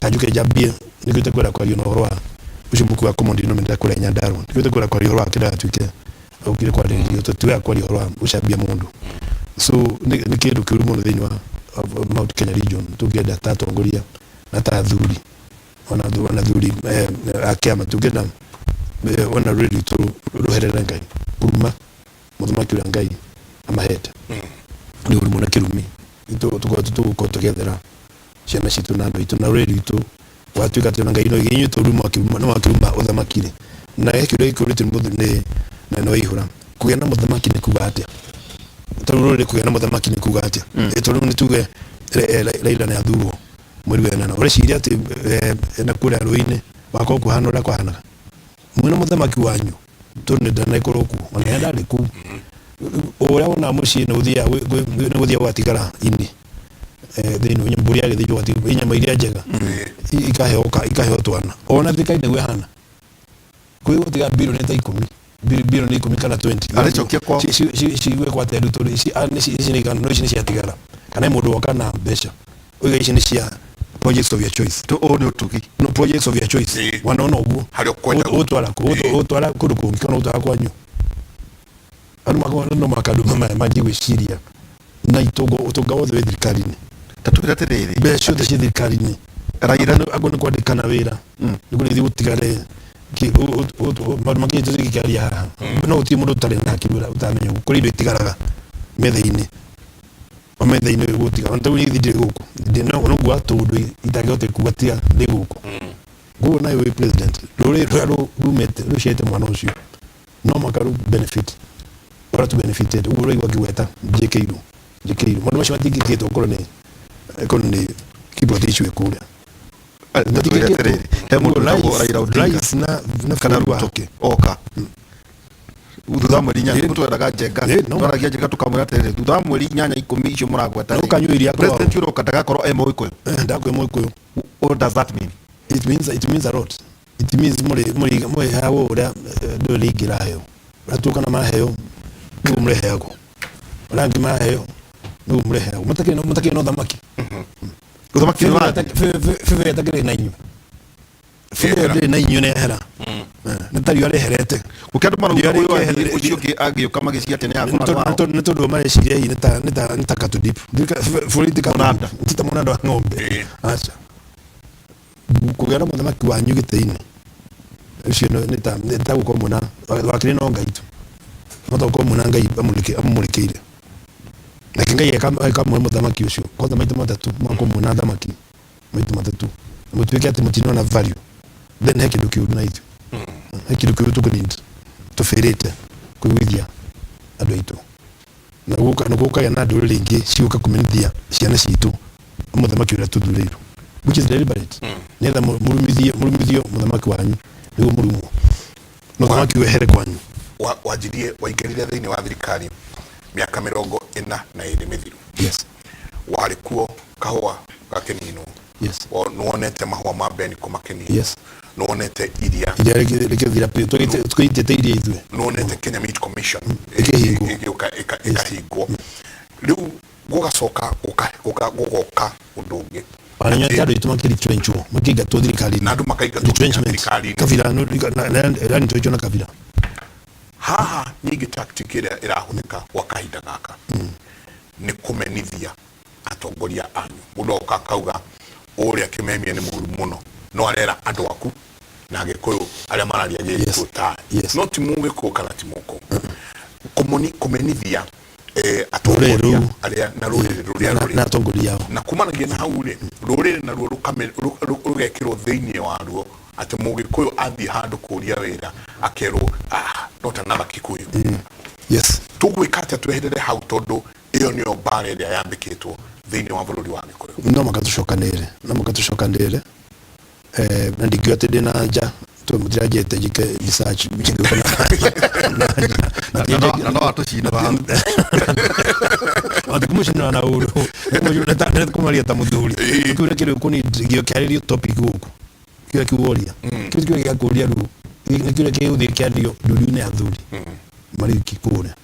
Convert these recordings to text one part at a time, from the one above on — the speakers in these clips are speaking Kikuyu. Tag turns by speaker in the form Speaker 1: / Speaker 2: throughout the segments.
Speaker 1: Kanjuke njambie nĩkĩo itekwenda kwaria na ũhoro wa ũcio mũkuu wa common denominator kũrĩa Nyandarua, nĩkĩo itekwenda kwaria ũhoro wa kĩrĩa atuĩke okire kwarĩrĩrio tũtiwega kwaria ũhoro wa gũcambia mũndũ. So nĩ kĩndũ kĩũru mũno thĩinĩ wa Mount Kenya region. Tũngĩenda ta atongoria na ta athuri ona athuri a kĩama, tũngĩenda ona rũrĩrĩ rwitũ rũherere Ngai kũruma mũthamaki ũrĩa Ngai amahete nĩ ũrumũ na kĩrumi. Tũgũkorwo tũgĩethera ciana citũ na andũ aitũ na rũrĩrĩ rwitũ gwatuĩka atĩ ona Ngai no inyuĩ tondũ nĩ mwakĩruma ũthamaki rĩ, na he kĩũria gĩkũrĩtio nĩ mũthuri nĩ na nĩ Waihũra, kũgĩa na mũthamaki nĩ kuga atĩa? Tondũ rũrĩrĩ kũgĩa na mũthamaki nĩ kuga atĩa? Tondũ nĩ tuge Raila nĩ athurwo mweri wa ĩnana, ũreciria atĩ na kũrĩa rũĩ-inĩ wakorwo kũhana ũrĩa kwahanaga mwĩna mũthamaki wanyu? Tondũ nĩ ndanakorwo kuo, ona ndarĩ kũu, ũrĩa wonaga mũciĩ nĩ ũthiaga ũgatigara ini thĩinĩ wa mbũri ya gĩthĩnjwo, ũgatigwo inyama iria njega ikaheo twana. Ona thirikari nĩguo ĩhana, kwĩ gũtiga bilioni ta 10, bilioni 10 kana 20.
Speaker 2: Arĩcokia kwao.
Speaker 1: Cigue kwa teru tondũ ici ici nĩ no ici nĩ ciatigara, kana he mũndũ woka na mbeca oiga ici nĩ cia projects of your choice.
Speaker 2: Ũũ nĩ ũtugi.
Speaker 1: No projects of your choice. Wanona ũguo.
Speaker 3: Harĩa ũkwenda.
Speaker 1: Ũtwara kũ? Ũtwara kũndũ kũngĩ kana ũtwara kwanyu? Andũ makorwo no mũhaka andũ manjie gwĩciria na itongo, ũtonga wothe wĩ thirikari-inĩ.
Speaker 2: Ta twĩre atĩrĩrĩ.
Speaker 1: Mbeca ciothe ciĩ thirikari-inĩ.
Speaker 2: Raila.
Speaker 1: Akorwo nĩ kwandĩkana wĩra nĩ kũrĩ gũtigare maũndũ mangĩ tũtingĩkĩaria haha, no gũtirĩ mũndũ ũtarĩ na hakiri ũtaramenya ũguo. Kũrĩ indo itigaraga metha-inĩ, o metha-inĩ ũyũ gũtiga ona tarĩu niĩ ndirĩ gũkũ, no nguga tũndũ itangĩhota kuga tiga ndĩ gũkũ. Koguo nawe wĩ president, rũrĩrĩ rũrĩa rumĩte rũciarĩte mwana ũcio no mũhaka rũ benefit ũrĩa tu benefited. Ũguo ũraigua ngĩgweta njĩkĩirwo maũndũ macio matingĩkĩtwo korwo nĩ Kiprotich wĩ kũrĩa.
Speaker 2: Twĩre atĩrĩrĩ, he mũndũ wĩtagwo Raila Odinga
Speaker 1: Rais na
Speaker 2: kana
Speaker 1: bũrũri
Speaker 2: Ruto
Speaker 1: wake
Speaker 2: oka thutha wa mweri 8, nĩguo tweraga Njenga.
Speaker 1: No.
Speaker 2: Twaragia Njenga tũkamwĩra atĩrĩrĩ, thutha wa mweri 8, 10 icio mũragweta
Speaker 1: No ũkanyua iria kwao.
Speaker 2: President ũroka ndagakorwo e Mũgĩkũyũ.
Speaker 1: Ndakwĩ Mũgĩkũyũ.
Speaker 2: What does that mean?
Speaker 1: It means a lot. It means mũrĩ mũrĩheagwo ũrĩa ndũrĩrĩ ingĩ iraheo, ũrĩa Turkana maraheo nĩguo mũrĩheagwo, ũrĩa angĩ maraheo nĩguo mũrĩheagwo. Mũtakĩrĩ na ũthamaki.
Speaker 2: Ũthamaki nĩ wathi.
Speaker 1: Bĩbĩ ĩtakĩrĩ na inyuĩ, bĩbĩ ndĩrĩ na inyuĩ, nĩ ehera nĩ tario areherete.
Speaker 2: Gũkĩ andũ marauga
Speaker 1: Ndio
Speaker 2: ũyũ
Speaker 1: arĩkĩeherere-
Speaker 2: athiĩ, ũcio ũngĩ angĩũka magĩciria atĩ nĩ
Speaker 1: Nĩ
Speaker 2: akũra wao.
Speaker 1: Nĩ tondũ mareciria hihi nĩ ta cattle dip. Bũrũri ti cattle
Speaker 2: Mũnanda.
Speaker 1: dip. Ti ta mũnanda wa ng'ombe. Aca, kũgĩa na mũthamaki wanyu gĩtĩ-inĩ ũcio nĩ ta gũkorwo mwĩna wakĩrĩ no Ngai tu, no ta gũkorwo mwĩna Ngai amũmũrĩkĩire, nake Ngai akamũhe mũthamaki ũcio kwanza maita matatũ, mũgakorwo mwĩna thamaki maita matatũ na mũtuĩke atĩ mũtinona value, then he kĩndũ kĩũru na ithuĩ, he kĩndũ kĩũru tũkũneed tũbĩrĩte kũiguithia andũ aitũ na gũkagĩa na ndũrĩrĩ ingĩ cigũka kũmenithia ciana citũ mũthamaki ũrĩa tũthurĩirwo, which is deliberate, nĩgetha mũrumithio mũthamaki wanyu nĩguo mũrumwo mũthamaki wehere kwanyu.
Speaker 3: Wanjirie waingĩrire thĩinĩ wa thirikari mĩaka 42 mĩthiru.
Speaker 1: Yes.
Speaker 3: Warĩ kuo kahũa gakĩninwo.
Speaker 1: Yes.
Speaker 3: Nĩwonete mahũa ma Beniko makĩninwo.
Speaker 1: Yes.
Speaker 3: Nĩwonete iria
Speaker 1: iria rĩkĩthira biũ, tũgĩitĩte iria ithuĩ.
Speaker 3: Nĩwonete Kenya Meat Commission
Speaker 1: Ĩkĩhingwo.
Speaker 3: Ĩgĩũka ĩkahingwo. Rĩu gũgacoka gũgoka ũndũ ũngĩ.
Speaker 1: Ona andũ aitũ makĩretrenchwo, makĩingatwo thirikari-inĩ.
Speaker 3: Na andũ makaingatwo
Speaker 1: Retrenchment.
Speaker 3: thirikari-inĩ.
Speaker 1: Kabira ĩranitwenchwo na kabira.
Speaker 3: Haha ningĩ tactic ĩrĩa ĩrahũthĩka gwa kahinda gaka nĩ kũmenithia atongoria anyu. Mũndũ agoka akauga ũrĩa Kĩmemia nĩ mũru mũno, no arera andũ aku na Agĩkũyũ arĩa mararia Gĩkũyũ ta no ti Mũgĩkũyũ kana ti Mũkũyũ. Kũmenithia atongoria
Speaker 1: rũu.
Speaker 3: Arĩa na rũrĩrĩ rũrĩa rũrĩ
Speaker 1: na atongoria ao.
Speaker 3: Na kumanagia na hau rĩ, rũrĩrĩ naruo rũgekĩrwo thĩinĩ waruo atĩ Mũgĩkũyũ athiĩ handũ kũria wĩra akerwo, "Ah, not another Kikuyu." Tũgwĩka atĩa tweherere hau, tondũ ĩyo nĩyo mbara ĩrĩa yambĩkĩtwo thĩinĩ wa bũrũri wa Gĩkũyũ?
Speaker 1: No mũhaka tũcokanĩrĩre, no mũhaka tũcokanĩrĩre. Na ndingiuga atĩ ndĩna anja tondũ mũtiranjĩte njĩke research njĩke
Speaker 2: Na no atũcina haha.
Speaker 1: Ati kũmũcinĩra na ũru kũmaria ta mũthuri kĩu kĩrĩ kũni kĩarĩrio topic gũkũ kĩrĩa kĩu woria kĩu kĩũria gĩa kũria rĩu nĩ kĩũria gĩgũthiĩ kĩario ndundu-inĩ ya athuri marĩ wiki kũrĩa,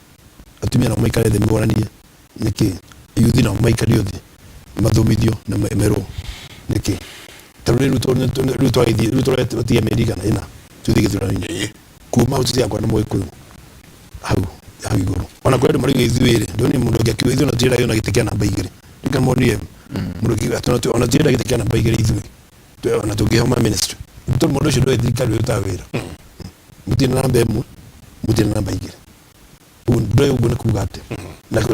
Speaker 1: atumia nao maikare thĩ moranie nĩkĩ, yuthi nao maikario thĩ mathomithio na merwo nĩkĩ ta Ta rĩu rĩu twagĩthiĩ rĩu tũratiga mĩeri igana ĩna tũthiĩ gĩthurano-inĩ. Kuma hau tũtigakorwo na Mũgĩkũyũ hau hau igũrũ. Ona kũrĩ andũ marauga ithuĩ rĩ, ndoni mũndũ ũngĩ akiuga ithuĩ ona tũtirenda ona gĩtĩ kĩa namba igĩrĩ. Ndika monire mũndũ ũngĩ atĩ ona tũtirenda gĩtĩ kĩa namba igĩrĩ ithuĩ. Ona tũngĩheo ma ministry. Tondũ mũndũ ũcio ndoĩ thirikari ũrĩa ĩrutaga wĩra. Mũtirĩ na namba ĩmwe, mũtirĩ na namba igĩrĩ. Ũguo ndoĩ ũguo nĩ kuga atĩ.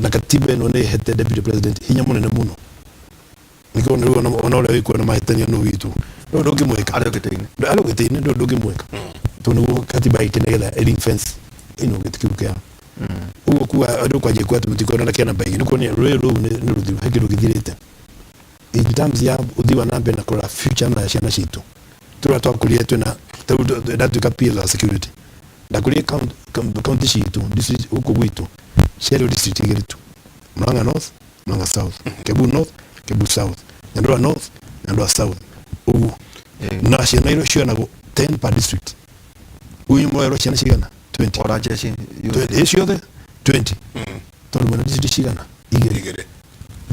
Speaker 1: Na katiba ĩno nĩ ĩhete deputy president hinya mũnene mũno. Nĩkĩo rĩu ona ũrĩa wĩkuo na mahĩtania nũ witũ. Ndũĩ ndũngĩmwĩka.
Speaker 2: Arĩ o gĩtĩ-inĩ.
Speaker 1: Arĩ o gĩtĩ-inĩ ndũĩ ndũngĩmwĩka. Tondũ nĩguo katiba yaitĩ nĩgetha ĩ ring fence ĩno gĩtĩ kĩu kĩa. Ũguo kuga andũ kwanjia kuga atĩ mũtikuona na kĩa namba igĩrĩ nĩ kuonania rũrĩrĩ rũu nĩ rũthiru he kĩndũ gĩthirĩte. In terms ya ũthii wa na mbere na kũrora future na ciana citũ. Tũrĩa twakũrire twĩna ta rĩu ndatuĩka PS wa security. Ndakũrire county citũ district gũkũ gwitũ ciarĩ o district igĩrĩ tu. Murang'a North, Murang'a South, Kiambu North, Kiambu South, Nyandarua North, Nyandarua South. Ũguo. Na ciana iria cionagwo 10 per district. Ũyũ mũrerwo ciana cigana? 20.
Speaker 2: Ora jeshi.
Speaker 1: 20. Ciothe 20. Tondũ mwena district cigana? Igĩrĩ.
Speaker 3: Igĩrĩ.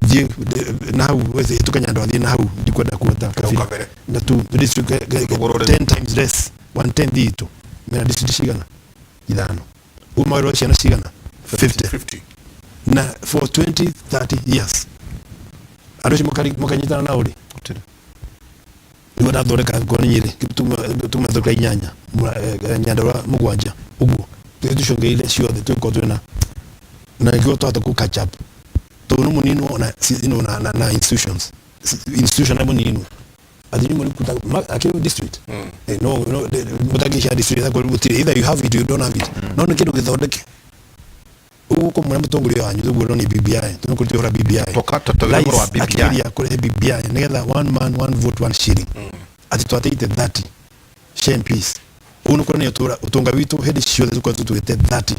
Speaker 1: Thiĩ na hau hĩtũka Nyandarua thiĩ na hau ndikwenda kuota kabira.
Speaker 3: Kabere.
Speaker 1: Na tu district
Speaker 2: Ũgũrũre.
Speaker 1: 10 times less one tenth itũ mena district cigana? Ithano. Ũguo mawĩra ciana cigana? 50.
Speaker 3: 50.
Speaker 1: Na for 20 30 years andũ acio makanyitana nao rĩ
Speaker 2: Gũtirĩ.
Speaker 1: Nĩguo ndathondeka ngoni nyĩrĩ tumathondeka inyanya Nyandarua mũgwanja ũguo tũgĩ tũcongereire ciothe tũgĩkorwo twĩna na nĩkĩo twahota kũ catch up tondũ nĩ mũninwo na you know, na institutions institution nĩ mũninwo atĩ nyumũ rĩu akĩrĩ district. No no mũtangĩcia district akorwo gũtirĩ, either you have it or you don't have it, no nĩ kĩndũ gĩthondeke ũguo kũmwĩra mũtongoria wanyu ũguo no nĩ BBI tũnĩkũrĩte ũhoro wa BBI.
Speaker 2: Toka ũhoro wa BBI.
Speaker 1: Akĩgeria kũrehe BBI nĩgetha one man one vote one shilling atĩ twateite 30 share peace ũguo nĩ kuonania ũtonga witũ hĩndĩ ciothe tũkorwo tũtuĩte 30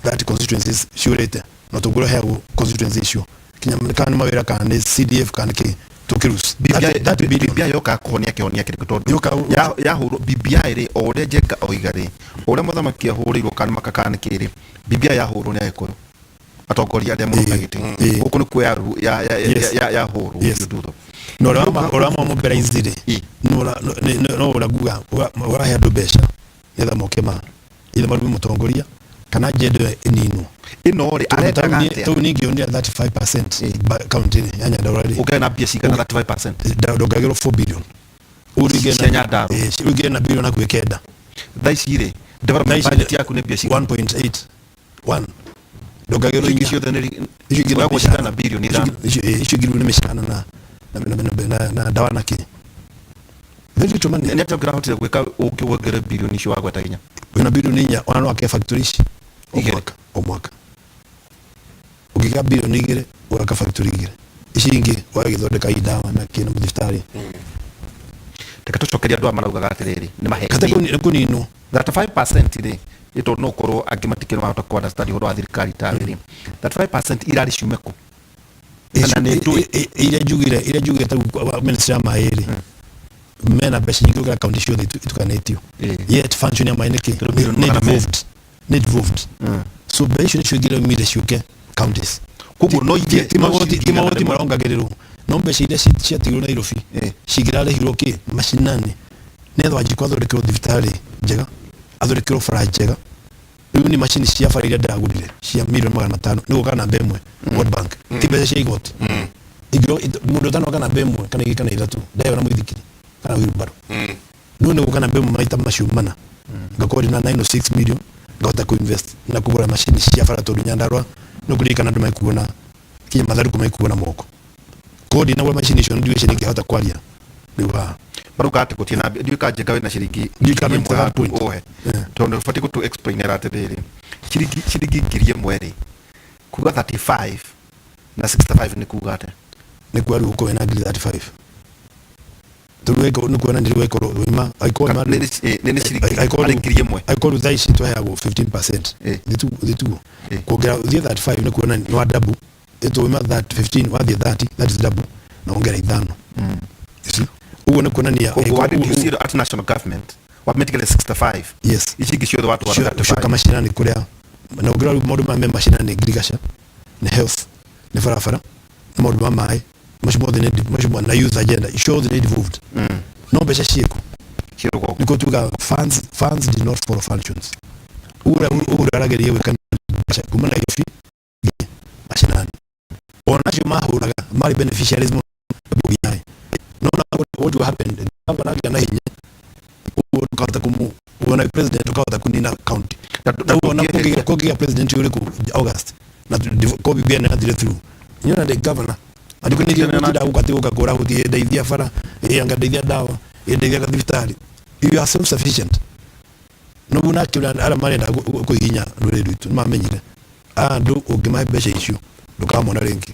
Speaker 1: 30 constituencies ciũrĩte na ũtongoria ũheagwo constituency icio kinya kana nĩ mawĩra kana nĩ CDF kana nĩ kĩ tũkĩruci
Speaker 2: BBI
Speaker 1: 30 billion.
Speaker 2: BBI yokaga kũhonia kĩhonia kĩrĩkũ tondũ
Speaker 1: Yoka-
Speaker 2: yahũrwo BBI rĩ, o ũrĩa Njenga oiga rĩ, o ũrĩa mũthamaki ahũrĩirwo kana maka kana nĩkĩ rĩ, BBI yahũrwo nĩ Agĩkũyũ atongoria arĩa mũno gĩtĩ gũkũ nĩkuo yahũrwo thutha.
Speaker 1: Na ũrĩa mamobilize rĩ, no ũrĩa nguga ũrahe andũ mbeca nĩgetha moke ma either marume mũtongoria kana agenda ĩyo ĩninwo.
Speaker 2: Ĩno rĩ, arendaga atĩa?
Speaker 1: Tau ningĩonire 35% county ya Nyandarua rĩ.
Speaker 2: Ũngĩaga na mbia cigana 35%?
Speaker 1: Ndongagĩrwo 4 billion.
Speaker 2: Cia Nyandarua.
Speaker 1: Ũngĩgĩra na bilioni hakuhĩ kenda.
Speaker 2: Thaa ici rĩ, development budget yaku nĩ mbia cigana?
Speaker 1: 1.8 1 ndongagĩrwo
Speaker 2: icio
Speaker 1: inya.
Speaker 2: Ciothe nĩ
Speaker 1: Icio ingĩ nĩ
Speaker 2: ũgagwo
Speaker 1: mĩcaara.
Speaker 2: cigana bilioni ithano?
Speaker 1: Icio ingĩ rĩu nĩ mĩcaara na ndawa na kĩ. Very little money.
Speaker 2: Nĩ atĩa ũngĩrahotire gwĩka ũngĩ wongerere bilioni icio wagweta inya?
Speaker 1: Wĩna bilioni inya ona no ake factory ici o
Speaker 2: Igĩrĩ.
Speaker 1: mwaka o mwaka. Ũngĩgĩa bilioni igĩrĩ ũgaka factory igĩrĩ. Ici ingĩ ũgagĩthondeka i ndawa na kĩ na mathibitarĩ.
Speaker 2: Reke tũcokerie andũ aya maraugaga atĩrĩrĩ nĩ maheni.
Speaker 1: Kata nĩ kũninwo.
Speaker 2: 35% rĩ, nĩ tondũ no ũkorwo angĩ matikĩrĩ marahota kũ understand ũhoro wa thirikari tarĩ rĩ, 35% irarĩ ciume kũ? Kana nĩ ndũĩ?
Speaker 1: Iria njugire ta ministry ya maĩ rĩ, mena mbeca nyingĩ gũkĩra kaunti ciothe itukanĩtio, yet function ya maĩ nĩ kĩ?
Speaker 2: Tondũ bilioni
Speaker 1: Nĩ
Speaker 2: magana merĩ.
Speaker 1: devolved, nĩ devolved, so mbeca icio nĩcio ingĩraumire ciũke counties.
Speaker 2: Koguo no ithiĩ
Speaker 1: Ti
Speaker 2: no
Speaker 1: magoti
Speaker 2: ciringi
Speaker 1: ti
Speaker 2: igana
Speaker 1: magoti
Speaker 2: rĩmwe.
Speaker 1: marongagĩrĩrwo, no mbeca iria ciatigirwo Nairobi cingĩrarĩhirwo kĩ macinani nĩgetha Wanjikũ athondekerwo thibitarĩ njega, athondekerwo bara njega. Rĩu nĩ macini cia bara iria ndĩragũrire cia milioni 500 nĩ gũka namba ĩmwe World Bank, ti mbeca cia igoti. Mũndũ ũtanoka namba ĩmwe kana igĩrĩ kana ithatũ ndayona mũithikiri kana wheelbarrow. No nĩ gũka namba ĩmwe maita macio mana ngakorwo ndĩna 906 million ngahota kũ-invest na kũgũra macini cia bara tondũ Nyandarua no kũririkana andũ maikuo na kinya mathandũkũ maikuo na moko. Korwo ndinagũra macini icio ndigwĩciria ingĩhota kwaria rĩu haha.
Speaker 2: Marauga atĩ gũtirĩ na ndiũĩ kana Njenga wĩna ciringi
Speaker 1: Ndiũĩ kana
Speaker 2: ngiri ĩmwe
Speaker 1: at that point.
Speaker 2: ũhe tondũ ũbatiĩ gũtũ explainera atĩrĩrĩ, ciringi 1,000 rĩ, kuga 35 na 65 nĩ kuga atĩa?
Speaker 1: Nĩ kuga rĩu ũkorwo wĩna ngiri 35 tondũ nĩ kuona nĩ rĩu angĩkorwo wĩma angĩkorwo wĩma
Speaker 2: Nĩ ciringi
Speaker 1: angĩkorwo
Speaker 2: harĩ
Speaker 1: rĩu-
Speaker 2: 1,000.
Speaker 1: Angĩkorwo rĩu thaa ici tũheagwo 15%, thituguo kuongera ũthiĩ 35 nĩ kuona nĩ wa double ĩtũ wĩma 15 wathiĩ 30, that is double na wongera ithano. You see? Ũguo nĩ kuonania
Speaker 2: Koguo wa reduce at national government wamĩtigĩre 65.
Speaker 1: Yes.
Speaker 2: Ici ingĩ ciothe watwara
Speaker 1: Cioka
Speaker 2: 35.
Speaker 1: macinani kũrĩa na ũngĩrora rĩu maũndũ maya me macinani nĩ ngirigaca, nĩ health, nĩ barabara, nĩ maũndũ ma maĩ. Macio mothe nĩ macio na youth agenda icio othe nĩ devolved. No mbeca ciĩkũ?
Speaker 2: Ciĩ rũgongo.
Speaker 1: Nĩkĩo tugaga funds did not follow functions. Ũguo ũguo arageria gwĩka mbeca kuma Nairobi nginya mashinani, ona acio mahũraga marĩ beneficiaries mũno BBI. No na what will happen, gavana agĩa na hinya ũguo ndũkahota kũmũ wona president ũkahota kũnina county.
Speaker 2: Na
Speaker 1: Ũguo ona
Speaker 2: ndũngĩeheria.
Speaker 1: kũngĩgĩa president ũrĩkũ August na ko BBI nĩ yathire through, nyona ndĩ governor andĩkũ nĩ gũtinda gũka atĩ gũka kũra gũthiĩ ndeithia bara ĩ anga ndeithia ndawa ĩ ndeithia gathibitarĩ. You are self sufficient. Noguo nake ũrĩa arĩa marenda kũhihinya rũrĩrĩ rwitũ nĩ mamenyire aya andũ ũngĩmahe mbeca icio ndũkamona rĩngĩ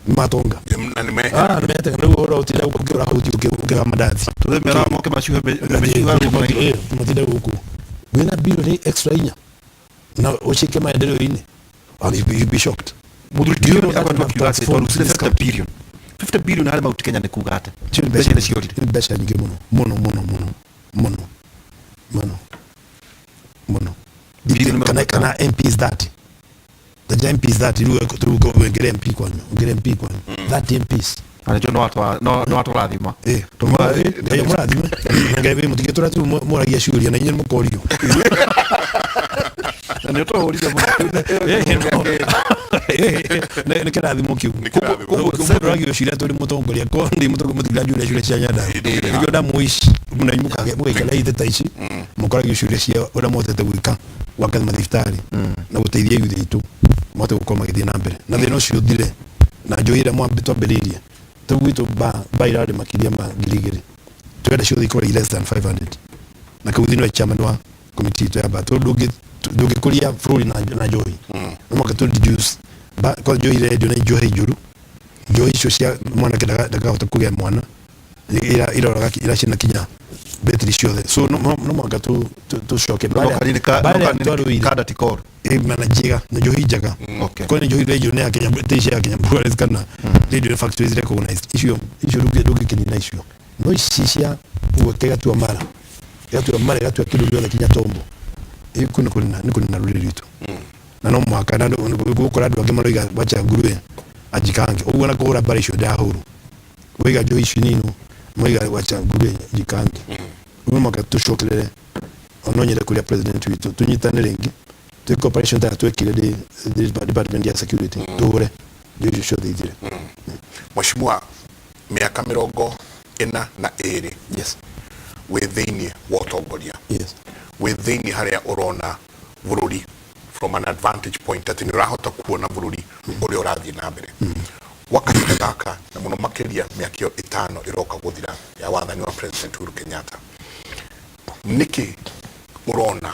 Speaker 1: nĩ matonga.
Speaker 3: Na nĩ mehera.
Speaker 1: Ah, nĩ metega rĩu ũhoro ũtinda ũkĩũra huti ũkĩra mandathi.
Speaker 2: Tũthe mera moke macuhe mĩcuha gũkũ na igũrũ.
Speaker 1: Matinda gũkũ wĩna bilioni extra inya na ũciĩke maendeleo-inĩ and you'd be shocked.
Speaker 2: Mũthuri
Speaker 1: Do you know
Speaker 2: Kioni
Speaker 1: that
Speaker 2: akoretwo
Speaker 1: we have
Speaker 2: akiuga atĩ
Speaker 1: transformed
Speaker 2: twarutire
Speaker 1: this
Speaker 2: 50
Speaker 1: country?
Speaker 2: billion, 50 billion harĩ Mount Kenya nĩ kuga atĩ
Speaker 1: Icio nĩ
Speaker 2: mbeca iria ciorire.
Speaker 1: Nĩ mbeca nyingĩ mũno mũno mũno mũno mũno mũno mũno.
Speaker 2: Bilioni
Speaker 1: Kana
Speaker 2: mĩrongo ĩtano.
Speaker 1: Kana MPs 30, taja MPs 30 rĩu rĩu wengere MP kwanyu, ongere MP kwanyu 30 MPs.
Speaker 2: Na nĩkĩo no atũrathima.
Speaker 1: Eh, Ngai amũrathime na Ngai wĩ mũtigĩtũra tu mũragia ciũria na inyuĩ mũkorio.
Speaker 2: Na nĩ ũtũhũrire mũno.
Speaker 1: Nĩ kĩrathimo kĩu.
Speaker 3: Nĩ kĩrathimo.
Speaker 1: Koguo mũndũ ũragio ciũria tũrĩ mũtongoria ko ndĩ mũtongoria mũtiranjũria ciũria cia Nyandarua. Nĩkĩo ndamũici na inyuĩ mũgaikara ithe ta ici mũkoragio ciũria cia ũrĩa mũhotete gwĩka gwaka mathibitarĩ na gũteithia youth aitũ mahote gũkorwo magĩthiĩ na mbere na thĩna ũcio ũthire na njohi ĩrĩa twambĩrĩirie. Rĩu gwitũ ba irarĩ makĩria ma 2000, tũrenda ciothe ikorwo i less than 500 na kau nĩwe chairman wa committee itũ ya ba tondũ ndũngĩkũria bũrũri na njohi. No mũhaka tũ reduce ba kwa njohi irendio nĩ njohi njũru, njohi icio cia mwanake ndakahota kũgĩa mwana, iroraga iracina kinya betri ciothe. So no mũhaka tũcoke
Speaker 2: No kanini
Speaker 1: bara
Speaker 2: no
Speaker 1: ĩrĩa
Speaker 2: kanini
Speaker 1: twarũire.
Speaker 2: ka Daticol.
Speaker 1: Mana njega na njohi njega. Kwa nĩ njohi irendio nĩ ya Kenya, ti cia Kenya Breweries kana radio factories recognized. Icio ndũngĩkĩnina icio, no ici cia ũguo ĩgatua mara, ĩgatua mara, ĩgatua kĩndũ gĩothe kinya tombo. Ĩku nĩ kũnina rũrĩrĩ rwitũ na no mũhaka na gũkora andũ angĩ maroiga wacha nguruwe ajikange ũguo na kũhũra mbara icio ndahũrwo waiga njohi ici nino maiga wacha nguruwe jikange. Ũguo mũhaka tũcokerere ona nyende kũrĩa president witũ tũnyitane rĩngĩ twĩke operation ta twekire ndĩ department ya security, tũhũre njohi icio ciothe ithire.
Speaker 3: Mheshimiwa, mĩaka 42 wĩ thĩinĩ wa ũtongoria, wĩ thĩinĩ harĩa ũrona bũrũri from an advantage point atĩ nĩ ũrahota kuona bũrũri ũrĩa ũrathiĩ na mbere gwa kahinda gaka na mũno makĩria mĩaka ĩyo 5 ĩroka gũthira ya wathani wa President Uhuru Kenyatta. Nĩkĩ ũrona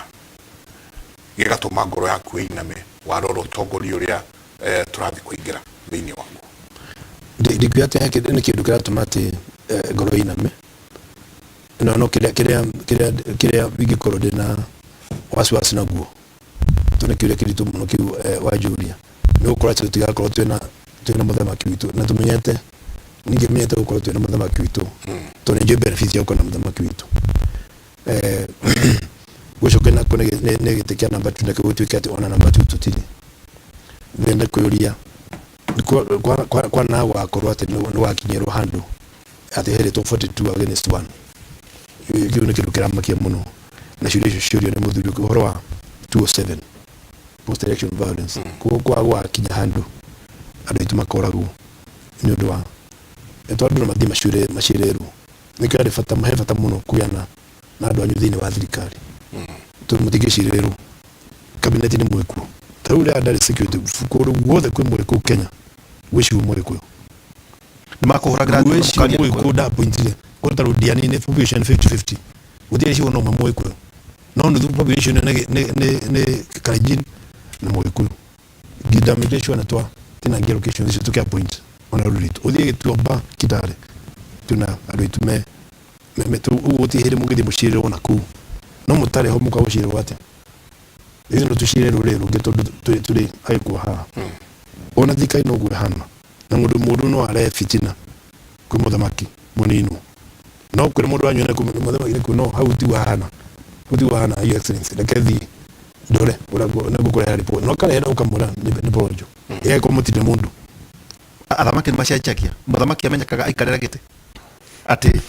Speaker 3: gĩgatũma ngoro yaku ĩiname warora ũtongoria ũrĩa tũrathiĩ kũingĩra thĩinĩ waguo?
Speaker 1: Ndikuga atĩ he nĩ kĩndũ kĩratũma atĩ ngoro ĩiname, no kĩrĩa ingĩkorwo ndĩna wasiwasi naguo tondũ nĩ kĩũria kĩritũ mũno kĩu wanjũria nĩ gũkorwo atĩ tũtigakorwo twĩna mũthamaki witũ na tũmenyete ningĩ menyete gũkorwo twĩna mũthamaki witũ tondũ nĩ njũĩ benefits ya gũkorwo na mũthamaki witũ. Gũcoke nako nĩ gĩtĩ kĩa namba 2 nakĩo gũtuĩke atĩ ona namba 2 tũtirĩ. Ndĩrenda kwĩyũria kwana gwakorwo atĩ nĩ wakinyĩrwo handũ atĩ heretwo 42 against 1. Kĩu nĩ kĩndũ kĩramakia mũno na ciũria icio ciũrio nĩ mũthuri ũhoro wa 207 post election violence koguo kwa gwakinya handũ andũ aitũ makoragwo nĩ ũndũ wa tondũ andũ no mathiĩ macirĩrwo. Nĩkĩo harĩ bata, he bata mũno kũgĩa na andũ anyu thĩinĩ wa thirikari tondũ mũtingĩcirĩrwo kabineti nĩ mwĩkuo. Ta rĩu rĩrĩa ndarĩ security kũndũ guothe kwĩ mũgĩkũyũ Kenya, gwĩ ciugo mũgĩkũyũ.
Speaker 2: Nĩ makũhũragĩra
Speaker 1: gwĩ
Speaker 2: thimũ
Speaker 1: ciugo
Speaker 2: mũkaria
Speaker 1: mũgĩkũyũ ndapointire kũndũ ta Londiani nĩ population 50-50, gũtirĩ ciugo no ũmwe mũgĩkũyũ no nuthu population nĩ Kalenjin na mũgĩkũyũ. Ngindamĩte sure na twa tinangia location icio tũkĩ appoint ona rũrĩrĩ rwitũ ũthiĩ Gĩtuamba Kitale twĩna andũ aitũ me ũguo gũtirĩ hĩndĩ mũngĩthiĩ mũcirĩrwo na kũu no mũtarĩ ho mũkaga gũcirĩrwo atĩa? Ithuĩ no tũcirĩre rũrĩrĩ rũngĩ tondũ tũrĩ agĩkũyũ haha. Ona thirikari noguo ĩhana na mũndũ no arehe fitina kwĩ mũthamaki mũninwo no kwĩra mũndũ wanyu na mũthamaki nĩkuo no hau tiguo hahana, hau tiguo hahana, Your Excellency, reke thiĩ ndore ũrĩa nĩngũkũrehera report no karehera ũkamwĩra nĩ porojo ĩgagĩkorwo mũtirĩ mũndũ.
Speaker 2: Athamaki nĩ macenjagia. Mũthamaki amenyekaga aikarĩra gĩtĩ atĩ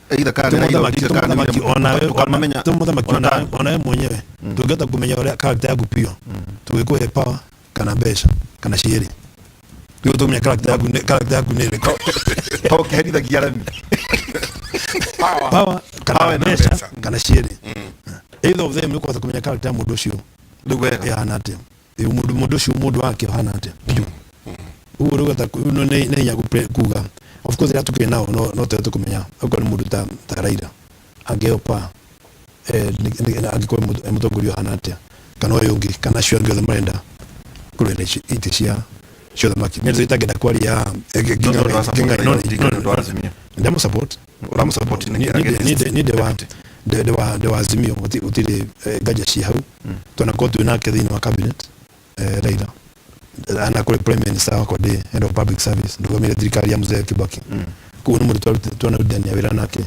Speaker 2: either kana nĩ Raila
Speaker 1: Mũthamaki
Speaker 2: Odinga kana nĩ
Speaker 1: mũthamaki
Speaker 2: William
Speaker 1: onawe
Speaker 2: tũkamamenya
Speaker 1: to mũthamaki
Speaker 2: ona
Speaker 1: onawe onawe mwenyewe tũngĩhota kũmenya ũrĩa character yaku biũ, tũgĩkũhe power kana mbeca kana cierĩ, nĩguo tũkũmenya character yaku nĩ ĩrĩkũ.
Speaker 2: To kĩherithagia aremi.
Speaker 3: Power.
Speaker 1: Power kana
Speaker 2: Power na
Speaker 1: mbeca
Speaker 3: mbeca.
Speaker 1: kana cierĩ, either of them, nĩ ũkũhota kũmenya character ya mũndũ ũcio
Speaker 2: rĩu wega
Speaker 1: ĩhana atĩa. Ĩ, mũndũ ũcio, mũndũ wake ũhana atĩa biũ. Ũguo rĩu nĩ hinya kuga. Of course rĩrĩa tũkĩrĩ nao no tũhote kũmenya okorwo nĩ mũndũ ta Raila angĩheo power, angĩkorwo mũtongoria ũhana atĩa, kana ũyũ ũngĩ, kana acio angĩ othe marenda kũrũĩra itĩ cia ũthamaki. Nĩ itangĩenda kwaria.
Speaker 2: No, no, no, no, Odinga nĩ ũndũ wa Azimio.
Speaker 1: Ndamũ support.
Speaker 2: Ũramũsupport nĩkĩ against
Speaker 1: Nĩ ndĩ wa Azimio, gũtirĩ nganja ci hau. Twanakorwo twĩ nake thĩinĩ wa cabinet, Raila ana kũrĩ prime minister wakwa, ndĩ head of public service, ndũgamĩire thirikari ya Mzee Kibaki. Koguo nĩ mũndũ twanarutithania wĩra nake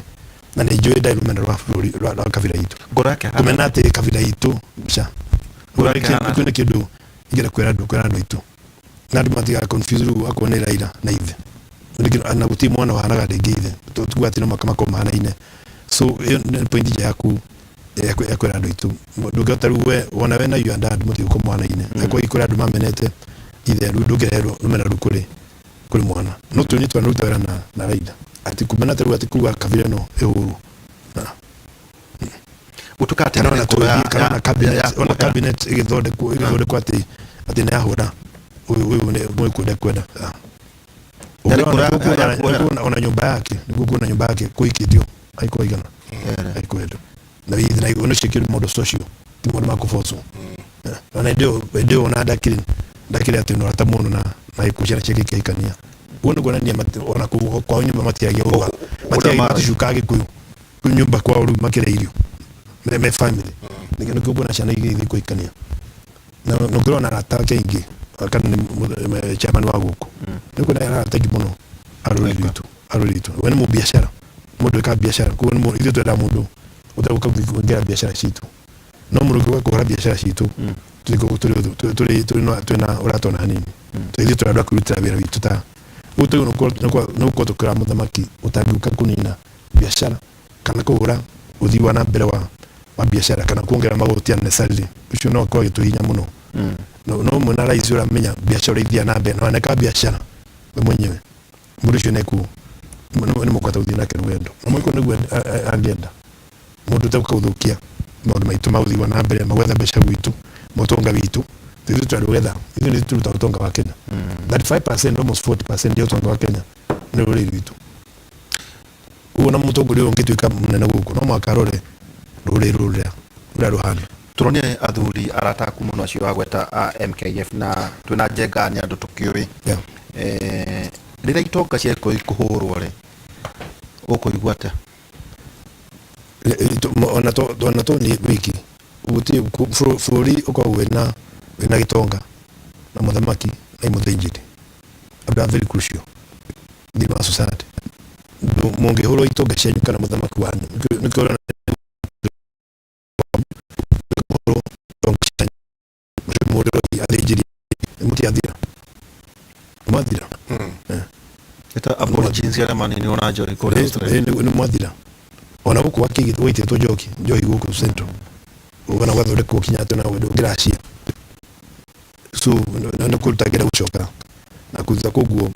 Speaker 1: na nĩ njũĩ ndarĩ rũmena rwa bũrũri rwa kabira itũ.
Speaker 2: Ngoro yake hana
Speaker 1: Kũmena atĩ kabira itũ ca
Speaker 2: Ngoro yake hana
Speaker 1: kĩu nĩ kĩndũ ingĩenda kwĩra andũ aitũ na andũ matiga confuse rĩu akorwo nĩ Raila na ithe. Na gũtirĩ mwana ũhanaga rĩngĩ ithe, tuga atĩ no mũhaka makorwo mahanaine. So ĩyo nĩ point nja yaku ya kwĩra andũ aitũ, ndũngĩhota rĩu we ona we na your dad mũtigũkorwo mũhanaine. Akorwo kũrĩ andũ mamenete ithe, rĩu ndũngĩrehe rũmena rũu kũrĩ mwana. No tũnyi twanaruta wĩra na Raila atĩ kumena atĩ rĩu atĩ kuga kabira ĩno ĩhũrwo.
Speaker 2: Gũtuĩka atĩ
Speaker 1: Kana ona
Speaker 2: nĩ ngoro
Speaker 1: kana ona cabinet ona
Speaker 2: ya
Speaker 1: cabinet ĩgĩthondekwo atĩ nĩ yahũra ũyũ nĩ mwĩkwenda kwenda.
Speaker 2: Yarĩ kura ya kuohera.
Speaker 1: Ona nyũmba yake nĩguo kuona nyũmba yake kũikĩtio aikũ igana aikwenda na na ono cio kĩndũ maũndũ social ti maũndũ ma kũbocwo. Ona hĩndĩ ĩyo ona ndakĩrĩ atĩ nĩ ũrata mũno na ikuũ ciana ciake ikĩhikania. Ũguo nĩ kuonania ona kũu kwao nyũmba matiagia ũru, matiagia maticukaga Gĩkũyũ kũu nyũmba kwao rĩu makĩrĩa irio me family. Nĩkĩo kuona ciana igĩthiĩ kũhikania na nũngĩrona arata ake aingĩ kana nĩ chairman wa gũkũ, nĩ kuona arata aingĩ mũno a rũrĩrĩ rwitũ. We nĩ mũbiacara, mũndũ wĩkaga biacara. Koguo ithuĩ twendaga mũndũ ũtegũka kũingĩra biacara citũ, no mũndũ ũngĩũka kũhũra biacara citũ tũtingĩkorwo tũrĩ twĩna ũrata ona hanini. Ithuĩ tũrĩ andũ a kwĩrutĩra wĩra witũ ta ũguo tũgĩ nĩ gũkorwo tũkĩra mũthamaki ũtangĩũka kũnina biacara kana kũhũra ũthii wa na mbere wa biacara kana kuongerera magoti unnecessarily. Ũcio no akorwo agĩtũhinya mũno. No mwena rais ũramenya biacara ũrĩa ithiaga na mbere na waneka biacara we mwenyewe, mũndũ ũcio nĩku nĩ mũkũhota gũthiĩ nake rũgendo na mũiko nĩguo angĩenda mũndũ ũtegũka gũthũkia maũndũ maitũ ma ũthii wa na mbere, ma gwetha mbeca gwitũ, ma ũtonga witũ. Ithuĩ tũrarũgetha, ithuĩ nĩ tũrutaga ũtonga wa Kenya, 35%, almost 40% ya ũtonga wa Kenya nĩ rũrĩrĩ rwitũ. Ũguo na mũtongoria ũyũ ũngĩtuĩka mũnene gũkũ no mũhaka arore rũrĩrĩ rũrĩa ũrĩa rũhana.
Speaker 2: Tũronire athuri arata aku mũno acio wagweta a MKF na twĩna Njenga nĩ andũ tũkĩũĩ. Rĩrĩa itonga cia Gĩkũyũ ikũhũrwo rĩ, ũkũigua atĩa?
Speaker 1: Ona to nĩ wiki gũtirĩ bũrũri ũkoragwo wĩna gĩtonga na mũthamaki na mũthĩnjĩri, andũ a very crucial thĩinĩ wa society. Mũngĩhũrwo itonga cianyu kana mũthamaki wanyu, nĩkĩo ũrona mũhũrwo itonga cianyu, mũhũrwo athĩnjĩri, mũtiathira, mwathira.
Speaker 2: Ĩta aborigines arĩa maninirwo na njohi kũrĩa Australia.
Speaker 1: Nĩ mwathira. Ona gũkũ gwaitĩtwo njohi gũkũ Central, ona gwathondekwo kinya atĩ ona ndũngĩracia. So nĩ kũrutagĩra gũcoka na kutha. Koguo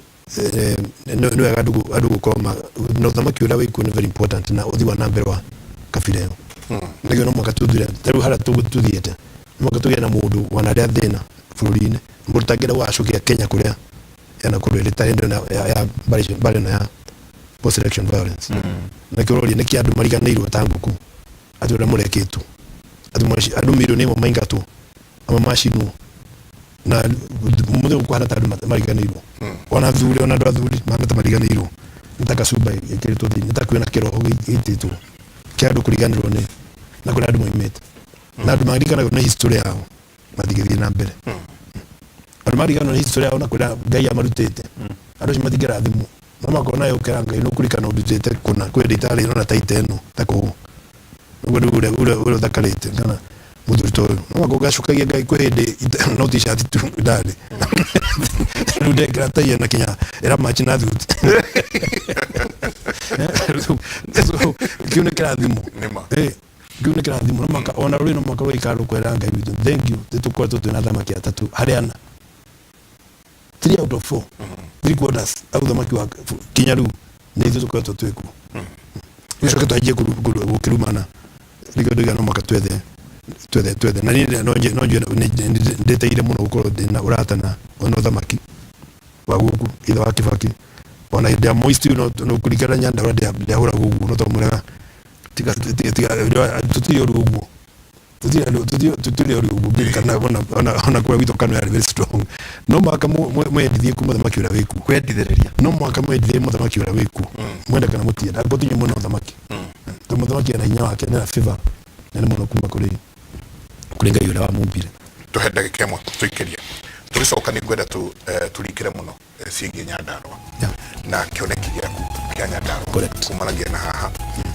Speaker 1: nĩ wega andũ gũkorwo na ũthamaki ũrĩa wĩkuo nĩ very important na ũthii wa na mbere wa kabira ĩyo. Nĩkĩo no mũhaka tũthire ta rĩu harĩa tũthiĩte, no mũhaka tũgĩe na mũndũ wanarĩa thĩna bũrũri-inĩ, mũndũ ũtangĩenda gũgacokia Kenya kũrĩa yanakorwo ĩrĩ ta hĩndĩ ĩno ya mbarĩ ĩno ya post election violence. Nĩkĩo ũroria nĩkĩ andũ mariganĩirwo ta ngũkũ atĩ ũrĩa mũrekĩtwo atĩ andũ mirioni 1 maingatwo, amwe macinwo, na mũthĩ kũhana ta andũ mariganĩirwo, ona athuri, ona andũ athuri mahana ta mariganĩirwo, nĩ ta kacumba ĩkĩrĩtwo thĩinĩ, nĩ ta kwĩna kĩroho gĩitĩtwo kĩa andũ kũriganĩrwo nĩ na kũrĩa andũ moimĩte, na andũ mariganagwo nĩ history yao matingĩthiĩ na mbere. Andũ mariganĩrwo nĩ history yao na kũrĩa Ngai amarutĩte, andũ acio matingĩrathimwo. No makona yũkĩra Ngai nĩ ũkũririkana ũndutĩte kũna kwĩ hĩndĩ itarĩ na taita ĩno ta kũũ ũguo nĩguo ũrĩa ũthakarĩte kana mũthuri ta ũyũ, no makorwo gacokagia Ngai kwĩ hĩndĩ no t-shirt tu ndarĩ. Rĩu ndekĩra tai na kinya ĩramachi na thuti. So kĩu nĩ kĩrathimo.
Speaker 3: Nĩma.
Speaker 1: Kĩu nĩ kĩrathimo. No mũhaka ona rũrĩ no mũhaka rũikara rũkwĩra Ngai witũ thank you nĩ tũkoretwo twĩna athamaki atatũ harĩ ana, 3 out of 4, 3 quarters au thamaki wa kinya rĩu nĩ ithuĩ tũkoretwo twĩ kuo. Gĩcoke twanjie gũkĩrumana nĩkĩo ndoiga no mũhaka twethe twethe twethe na niĩ no nje ndĩteire mũno gũkorwo ndĩna ũrata na ona ũthamaki wa gũkũ ithe wa Kibaki ona hĩndĩ ya Moi still no kũringana Nyandarua ndĩahũragwo ũguo no twamwĩraga tiga tiga tũtirĩ ũru ũguo, tũtirĩ ũru ũguo ndirikana ona kũrĩa gwitũ Kano yarĩ very strong. No mũhaka mwendithie ku mũthamaki ũrĩa wĩkuo.
Speaker 2: Kwendithĩrĩria.
Speaker 1: No mũhaka mwendithie mũthamaki ũrĩa wĩkuo, mwende kana mũtienda, angĩkorwo ti inyuĩ mwena ũthamaki, tondũ mũthamaki ena hinya wake na favor nene mũno kuma kũrĩ Ngai ũrĩa wamumbire.
Speaker 3: Tũhe ndagĩka ĩmwe tũikĩrie, tũgĩcoka nĩ ngwenda tũrikĩre mũno ciĩgiĩ Nyandarua na kĩoneki gĩaku kĩa Nyandarua.
Speaker 1: Correct.
Speaker 3: Kumanagia na haha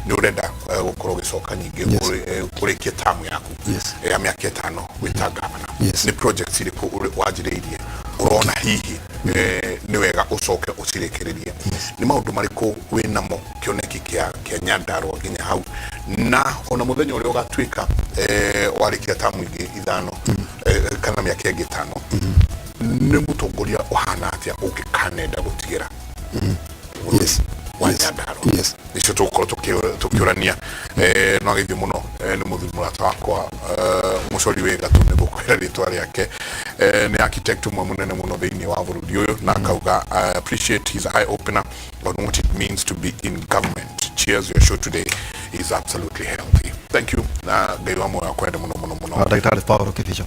Speaker 3: nĩ ũrenda gũkorwo ũgĩcoka nyingĩ
Speaker 1: Yes.
Speaker 3: kũrĩkia tamu yaku
Speaker 1: Yes.
Speaker 3: ya mĩaka 5 wĩta gavana.
Speaker 1: Yes.
Speaker 3: Nĩ projects irĩkũ wanjĩrĩirie ũrona hihi nĩ wega ũcoke ũcirĩkĩrĩrie? Nĩ maũndũ marĩkũ wĩnamo kĩoneki kĩa Nyandarua nginya hau, na ona mũthenya ũrĩa ũgatuĩka warĩkia tamu ingĩ 5 kana mĩaka ĩngĩ 5, nĩ mũtongoria ũhana atĩa ũngĩkanenda gũtigĩra
Speaker 1: Yes.
Speaker 3: wa
Speaker 1: Yes.
Speaker 3: Nyandarua?
Speaker 1: Yes.
Speaker 3: Nĩcio tũgũkorwo tũkĩũrania. No agĩthiĩ mũno nĩ mũthuri mũrata wakwa mũcori wĩ gatũ, nĩ gũkwĩra rĩtwa rĩake, nĩ architect ũmwe mũnene mũno thĩinĩ wa bũrũri ũyũ, na akauga I appreciate his eye opener on what it means to be in government. Cheers, your show today is absolutely healthy. Thank you, na Ngai wa muoyo akwende mũno mũno mũno.
Speaker 2: Ndagĩtarĩ Paul Kibicho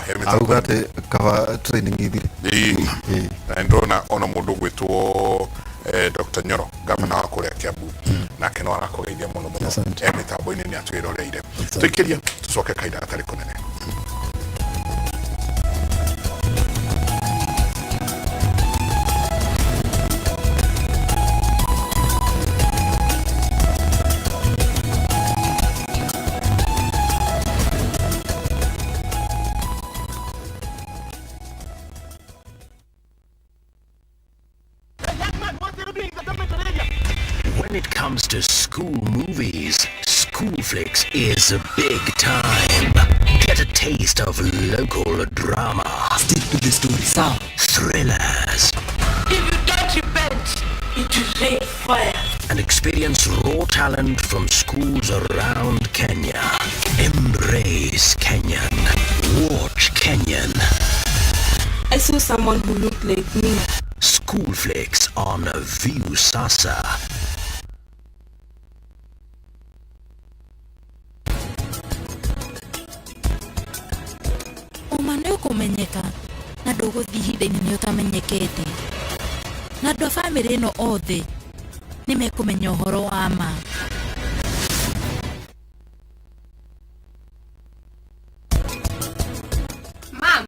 Speaker 3: He mĩtambo.
Speaker 2: Auga atĩ kaba training ithire.
Speaker 3: Ĩĩ.
Speaker 2: Ĩĩ.
Speaker 3: Na ndĩrona ona mũndũ ũgwĩtwo Dr. Nyoro, gavana wa kũrĩa Kiambu, nake no arakũgeithia mũno mũno.
Speaker 1: Asante.
Speaker 3: Mĩtambo-inĩ nĩ atwĩroreire. Tũikĩrie tũcoke kahinda gatarĩ kũnene.
Speaker 4: When it comes to school movies, SchoolFlix is a big time. Get a taste of local drama.
Speaker 5: Stick to the story. Sound.
Speaker 4: Thrillers.
Speaker 6: If you don't repent, it will rain fire.
Speaker 4: And experience raw talent from schools around Kenya. Embrace Kenyan. Watch Kenyan.
Speaker 6: I saw someone who looked like me.
Speaker 4: SchoolFlix on Viusasa.
Speaker 7: Ũma nĩ ũkũmenyeka na ndũgũthiĩ ihinda inene ũtamenyekete, na andũ a bamĩrĩ ĩno othe nĩ mekũmenya ũhoro wa ma.
Speaker 8: Mam,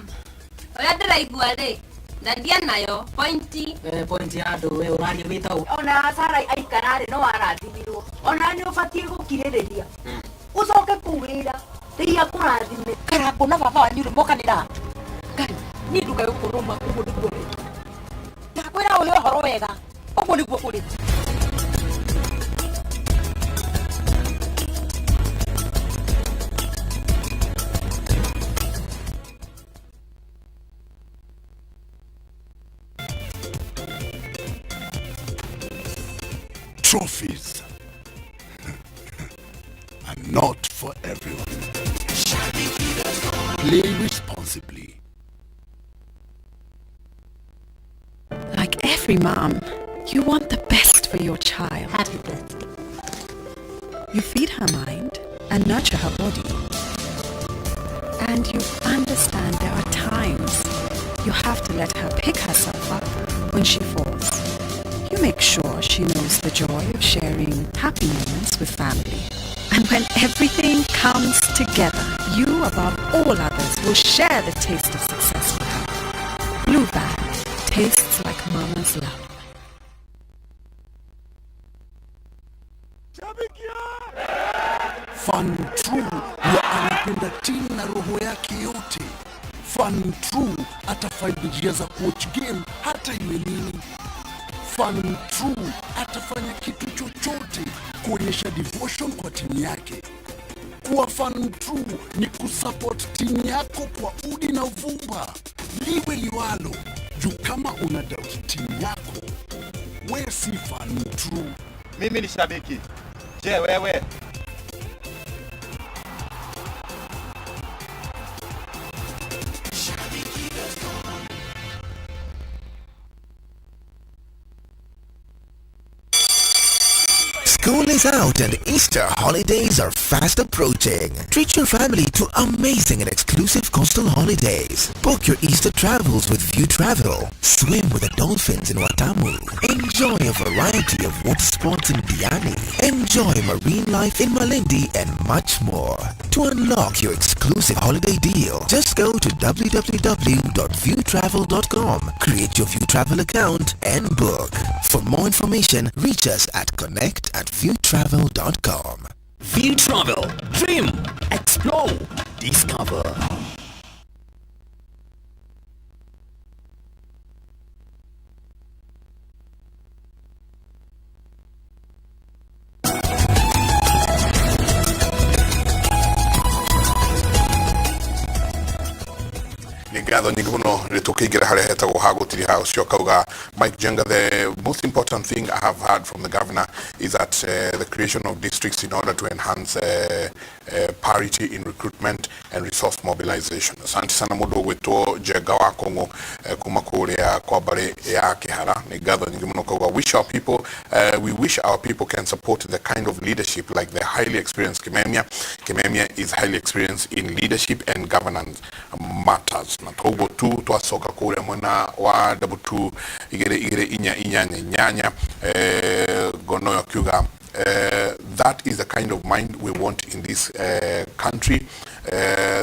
Speaker 8: ũrĩa ndĩraigua rĩ, ndandia nayo pointi.
Speaker 5: Point ya andũ we ũraria wĩta
Speaker 9: Ona Sara aikara rĩ, no arathimirwo, ona nĩ ũbatiĩ gũkirĩrĩria ũcoke kũu wĩra rĩia kũrathime.
Speaker 10: Karangũ na baba wanyu rĩ mokanĩra Ngai, niĩ ndukae gũkũrũma ũguo nĩguo rĩ ndakwĩra ũhe ũhoro wega, ũguo nĩguo kũrĩ.
Speaker 11: Trophies are not for everyone. Play responsibly.
Speaker 12: Like every mom, you want the best for your child.
Speaker 7: Happy birthday.
Speaker 12: You feed her mind and nurture her body. And you understand there are times you have to let her pick herself up when she falls. You make sure she knows the joy of sharing happy moments with family. And when everything comes together, you above all others will share the taste of success with her. Blue Band tastes like mama's love.
Speaker 11: Fan true huwa anapenda timu na roho yake yote. Fan true atafind njia za kuwatch game hata iwe nini. Fan true atafanya kitu chochote kuonyesha devotion kwa timu yake. Kuwa fan true ni kusupport timu yako kwa udi na uvumba, liwe liwalo. Juu kama una doubt timu yako, we si fan true.
Speaker 13: Mimi ni shabiki. Je, wewe?
Speaker 4: School is out and Easter holidays are fast approaching. Treat your family to amazing and exclusive coastal holidays. Book your Easter travels with View Travel. Swim with the dolphins in Watamu. Enjoy a variety of water sports in Diani. Enjoy marine life in Malindi and much more. To unlock your exclusive holiday deal, just go to www.viewtravel.com, create your View Travel account and book. For more information, reach us at connect@viewtravel.com.
Speaker 14: View Travel. Dream. Explore. Discover.
Speaker 3: Nĩ ngatho nyingĩ mũno rĩ tũkĩingĩra harĩa hetagwo ha gũtiriha ũcio akauga Mike Jenga, the most important thing I have heard from the governor is that the creation of districts in order to enhance parity in recruitment and resource mobilization. Asante sana mũndũ ũgwĩtwo Jenga wa Kũng'ũ kuma kũrĩa kwa mbarĩ ya Kĩhara. Nĩ ngatho nyingĩ mũno kauga wish our people we wish our people can support the kind of leadership like the highly experienced Kimemia. Kimemia is highly experienced in leadership and governance matters. Na toguo tu twacoka kũrĩa mwena wa 22 2 2 8 8 ngono ĩyo akiuga that is the kind of mind we want in this country.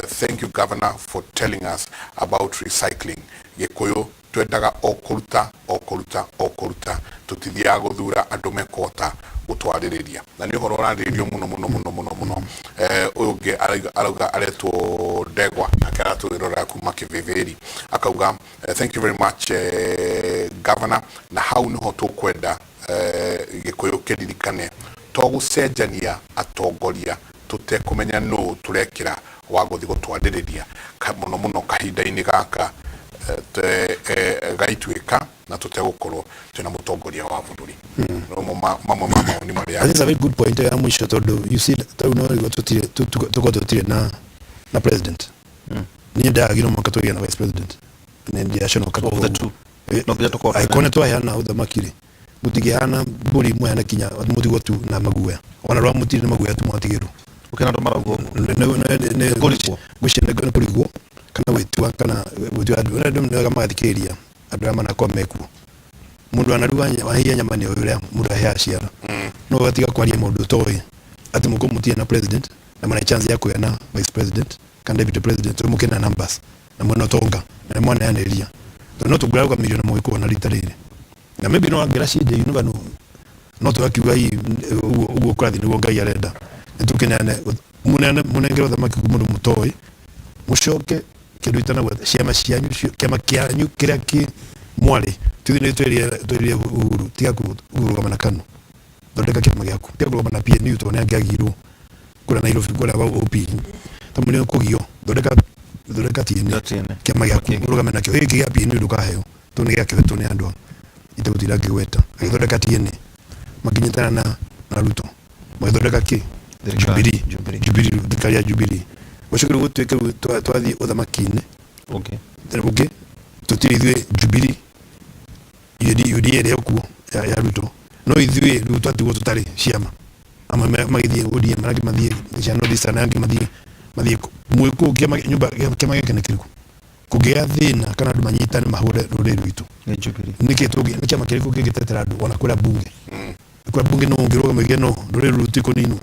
Speaker 3: Thank you, Governor, for telling us about recycling. Gĩkũyũ twendaga o kũruta o kũruta o kũruta, tũtithiaga gũthura andũ mekũhota gũtwarĩrĩria, na nĩ ũhoro ũrarĩrĩrio mũno mũno mũno mũno mũno. Ũyũ ũngĩ arauga aretwo Ndegwa, nake aratwĩrorera kuma Kĩvĩvĩri, akauga thank you very much, Governor, na hau nĩho tũkwenda Gĩkũyũ kĩririkane to gũcenjania atongoria tũtekũmenya nũ tũrekĩra wa gũthiĩ gũtwarĩrĩria mũno mũno kahinda-inĩ gaka gaituĩka na tũtegũkorwo twĩna mũtongoria wa bũrũri. No mamwe ma mawoni marĩa
Speaker 1: I think it's a very good point ya mwisho, tondu you see, tau no rĩu tutire tukorwo tutire na president. Niĩ ndagagirwo mwaka tũgĩe na vice president nĩ ndiaconoka.
Speaker 2: Of the two. No nginya tũkorwo
Speaker 1: Angĩkorwo nĩ twaheana ũthamaki rĩ, mũtingĩhana mbũri mweana kinya mũtigwo tu na maguoya, ona rwa mũtirĩ na maguoya tu mwatigĩrwo.
Speaker 2: Gũkĩra andũ marauga ũguo. Kũrigwo.
Speaker 1: Ngwĩciria nĩ kũrigwo kana gwĩtua, kana gwĩtua andũ arĩa andũ nĩ wega magathikĩrĩria andũ arĩa manakorwo mekuo. Mũndũ anaruga wahia nyama nĩ ũyũ ũrĩa mũndũ aheaga ciana, no ũgatiga kwaria mũndũ ũtoĩ atĩ mũkorwo mũtirĩ na president na mwena chance ya kũgĩa na vice president kana deputy president, tondũ mũkĩna numbers na mwena ũtonga na nĩ mwaneanĩria, tondũ no tũngĩrarũgamirio na mũgĩkũyũ na rita rĩrĩ na maybe no angĩra cinde, you never know. No tũgakiuga hihi ũguo ũguo kũrathiĩ nĩguo Ngai arenda nĩ tũkĩneane mũneane mũnengere ũthamaki mũndũ mũtoĩ, mũcoke kĩndũ itanagweta ciama cianyu kĩama kĩanyu kĩrĩa kĩ mwarĩ tuthi nĩ twĩrire Uhuru, tiga kũrũgama na KANU, thondeka kĩama gĩaku, tiga kũrũgama na PNU tondũ nĩ angĩagirwo kũrĩa Nairobi kũrĩa wa OP tondũ nĩ kũgio. Thondeka TNA, kĩama gĩaku ũrũgame nakĩo. Gĩkĩ gĩa PNU ndũkaheo tondũ nĩ gĩakĩhetwo nĩ andũ itegũtinda ngĩgweta. Agĩthondeka TNA, makinyitana na Ruto magĩthondeka kĩ? Jubilee. Jubilee, thirikari ya Jubilee. Gũcoke rĩu gũtuĩke rĩu twathiĩ ũthamaki-inĩ ũngĩ, tũtirĩ ithuĩ Jubilee UDA ĩrĩa ĩkuo ya Ruto, no ithuĩ rĩu twatigwo tũtarĩ ciama. Amwe magĩthiĩ ODM, arĩa angĩ mathiĩ cia North Eastern, arĩa angĩ mathiĩ mwĩ kũu. Kĩama nyũmba kĩama gĩkĩ nĩ kĩrĩkũ kũngĩgĩa thĩna kana andũ manyitane mahũre rũrĩrĩ rwitũ?
Speaker 2: Nĩ Jubilee.
Speaker 1: Nĩkĩ tũngĩ nĩ kĩama kĩrĩkũ kĩngĩtetera andũ ona kũrĩa bunge? Kũrĩa bunge no ũngĩrũgama uge no rũrĩrĩ rũrũ tikũninwo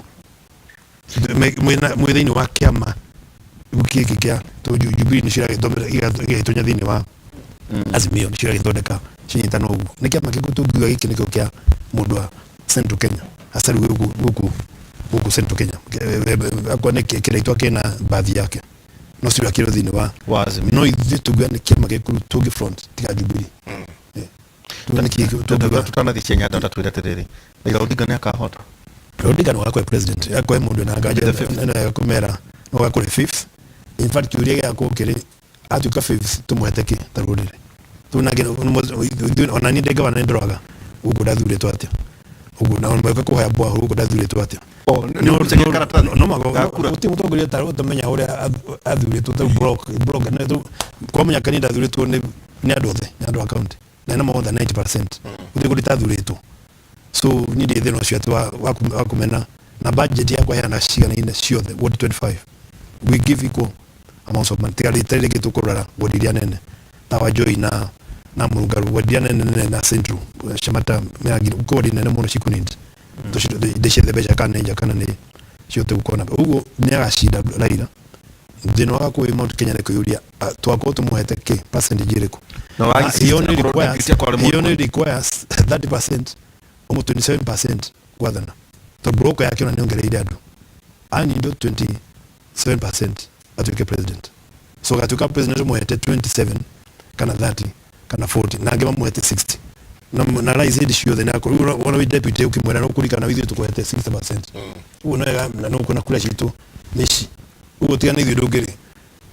Speaker 1: mwĩ thĩinĩ wa kĩama gĩkĩ kĩa tondũ Jubilee nĩcio iragĩtonya thĩinĩ wa Azimio, nĩcio iragĩthondeka cinyitana ũguo. Nĩ kĩama kĩrĩkũ tũngiuga gĩkĩ nĩkĩo kĩa mũndũ wa Central Kenya, hasa rĩu gũkũ Central Kenya? Akorwo nĩ kĩraitwa kĩna bathi yake. No cio akĩrwo thĩinĩ wa
Speaker 2: Wa Azimio.
Speaker 1: No ithuĩ tũngiuga nĩ kĩama gĩkũrũ tũngĩ front tiga Jubilee. Tuga nĩ kĩĩ tũngiuga?
Speaker 2: Tutanathi cia Nyandarua, twĩre atĩrĩrĩ, Raila Odinga nĩ akahota?
Speaker 1: Odinga no gakwe president akwe mũndũ na nganja
Speaker 2: The fifth.
Speaker 1: na kũmera no gakũrĩ fifth. In fact, kĩũria gĩakwo kĩrĩ atuĩka fifth tũmũhete kĩ ta rũrĩrĩ tũnangĩ ona niĩ ndĩ gavana nĩ ndĩroraga gũkũ ndathurĩtwo atĩa ũguo na mweka kũhoya bwa gũkũ ndathurĩtwo atĩa.
Speaker 2: Nĩ ũgucagia karatathi
Speaker 1: No mago
Speaker 2: ga kura?
Speaker 1: gũtirĩ mũtongoria ta ũtamenya ũrĩa athurĩtwo ta block na kwa mũnyaka niĩ ndathurĩtwo nĩ andũ othe, nĩ andũ a county na nĩ more than 90%, gũtirĩ kũndũ itathurĩtwo. So niĩ ndĩ thĩna ũcio atĩ wa kũmena na budget yakwa heana ciganaine ciothe ward 25, we give equal amounts of money tiga rĩta rĩngĩ tũkũrora ward iria nene ta Wanjohi na Mũrũngarũ, ward iria nene nene na Central, Shamata, Mĩrangi, kwĩ ward nene mũno cikunindi ndĩciethe mbeca kana nĩ nja kana nĩ ciothe gũkorwo na ũguo nĩ agacinda Raila. Thĩna wa gakũĩ Mount Kenya nĩ kwĩyũria twakorwo tũmũhete kĩ percentage ĩrĩkũ.
Speaker 2: Na wa
Speaker 1: Na he only
Speaker 2: akorwo
Speaker 1: requires
Speaker 2: deputy akorwo arĩ
Speaker 1: he only
Speaker 2: mũndũ.
Speaker 1: requires 30% almost 27% gwathana tondũ block yake ona nĩongereire andũ anindo 27% atuĩke president. So gatuĩka president ũmũhete 27 kana 30 kana 40 na angĩ mamũhete 60 na rais hĩndĩ ciothe nĩ akorwo rĩu wona wĩ deputy ũkĩmwĩra no kũrikana ithuĩ tũkũhete 60% ũguo no wega na no kuona kura citũ nĩ ici ũguo tiga nĩ ithuĩ ndũngĩrĩ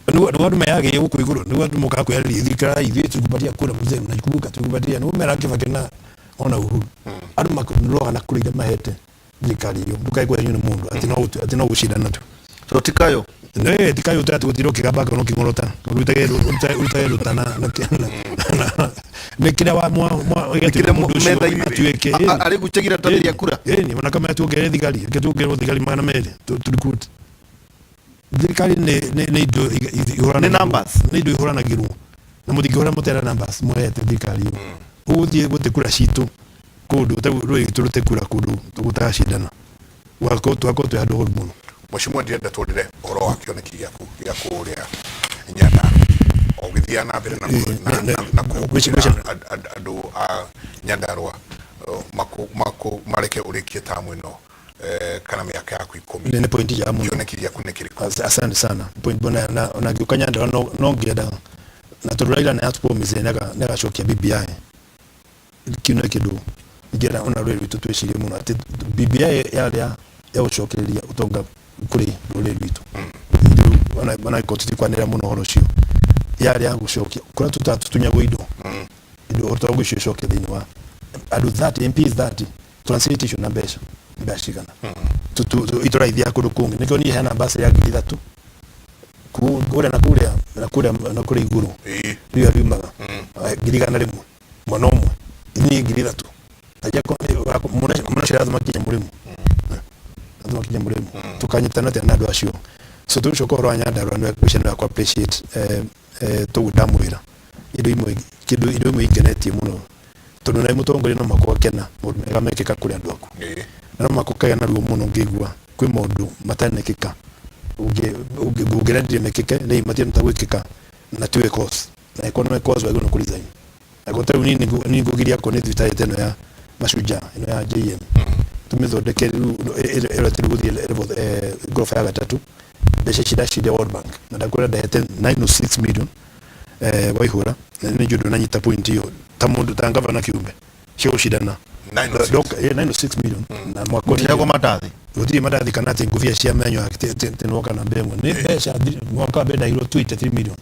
Speaker 1: nĩguo andũ meyagĩire gũkũ igũrũ nĩguo andũ mokaga kwĩyarĩria thirikari ithuĩ tulikupatia kura mzee mnakumbuka tulikupatia nĩguo mera Kibaki na ona Uhuru andũ makũroga na kura iria mahete thirikari ĩyo ndũkae kweherio nĩ mũndũ atĩ no gũcindana tu.
Speaker 2: So tikayo
Speaker 1: Nĩ tikayo atĩ gũtirĩ ũkĩgamba kana ũkĩng'orota ũrutage rũta na nĩ kĩrĩa wa mwa mwa
Speaker 2: kĩrĩa
Speaker 1: mũndũ ũcio
Speaker 2: metha-inĩ.
Speaker 1: atuĩke.
Speaker 2: Arĩ gucagia iratathi rĩa kura.
Speaker 1: Ĩni ona kama tuongerere thigari, reke tuongererwo thigari 200 tu recruit thirikari nĩ indo ihũranagĩrwo.
Speaker 2: Nĩ numbers.
Speaker 1: Nĩ indo ihũranagĩrwo na mũtingĩhũra mũtera numbers mũhete thirikari ĩyo ũgũthiĩ gũte kura citũ kũndũ ta rũrĩrĩ rwitũ rũte kura kũndũ gũtaracindana twakorwo twĩ handũ horu mũno.
Speaker 3: Mheshimiwa, ndĩrenda tũrĩre ũhoro wa kĩoneki gĩaku gĩa kũrĩa Nyandarua o ũgĩthiaga na mbere na kũhũthĩra andũ a Nyandarua mareke ũrĩkie tamu ĩno kana mĩaka yaku 10.
Speaker 1: Nĩ point njega mũno.
Speaker 3: Kĩoneki gĩaku nĩ kĩrĩkũ?
Speaker 1: Asante sana. Point bona na ngĩũka Nyandarua no ngĩenda na tondũ Raila nĩ atũpromise nĩ agacokia BBI kĩu nĩ kĩndũ ingĩenda ona rũrĩrĩ rwitũ twĩcirie mũno atĩ BBI yarĩ ya gũcokereria ũtonga kũrĩ rũrĩrĩ rwitũ. Rĩu ona angĩkorwo tũtikwanĩrĩra mũno ũhoro ũcio yarĩ ya gũcokia kũrĩa tũtunyagwo indo ũtonga ũcio ũcoke thĩinĩ wa andũ 30 MPs 30 translate icio na mbeca cigana itũraithia kũndũ kũngĩ nĩkĩo niĩ hena mbasi ya 3000 kũrĩa na kũrĩa na kũrĩa na kũrĩa igũrũ rĩrĩa riumaga 100,000 mwana ũmwe niĩ 3000 mũnacio athumakinya mũrĩmu athumakinya mũrĩmu tũkanyitana atĩa na andũ acio. So tũgĩcoka ũhoro wa Nyandarua nĩ ũcio nĩ wakwa appreciate toguo ndamwĩra indo imwe kĩndũ indo imwe ingenetie mũno tondũ nawe mũtongoria no mũhaka ũgakena maũndũ mega mekĩka kũrĩ andũ aku na no mũhaka ũkagĩa na ruo mũno ũngĩigua kwĩ maũndũ matanekĩka ũngĩrendire mekĩke nĩ matiahota gwĩkĩka na tiwe cause na ĩkorwo nĩwe cause wagĩrĩirwo nĩ kũ-resign na kwa tarĩu niĩ ngũgiria akorwo nĩ thibitarĩ ta ĩno ya Mashujaa ĩno ya JM tũmĩthondeke rĩu ĩrorete rĩu gũthiĩ level ngoroba ya gatatũ mbeca ici ndaciria World Bank na ndakwĩra ndahete 906 million Waihũra na nĩ njũĩ ndũnanyita point ĩyo ta mũndũ ta ngavana kĩũmbe cia gũcindana.
Speaker 3: 906.
Speaker 1: 906 million na mwaka ũrĩa
Speaker 2: Gũtiragwo mandathi.
Speaker 1: Gũtirĩ mandathi kana atĩ ngũbia cia menyo tĩnoka namba ĩmwe nĩ mbeca mwaka wa mbere ndaheirwo 283 million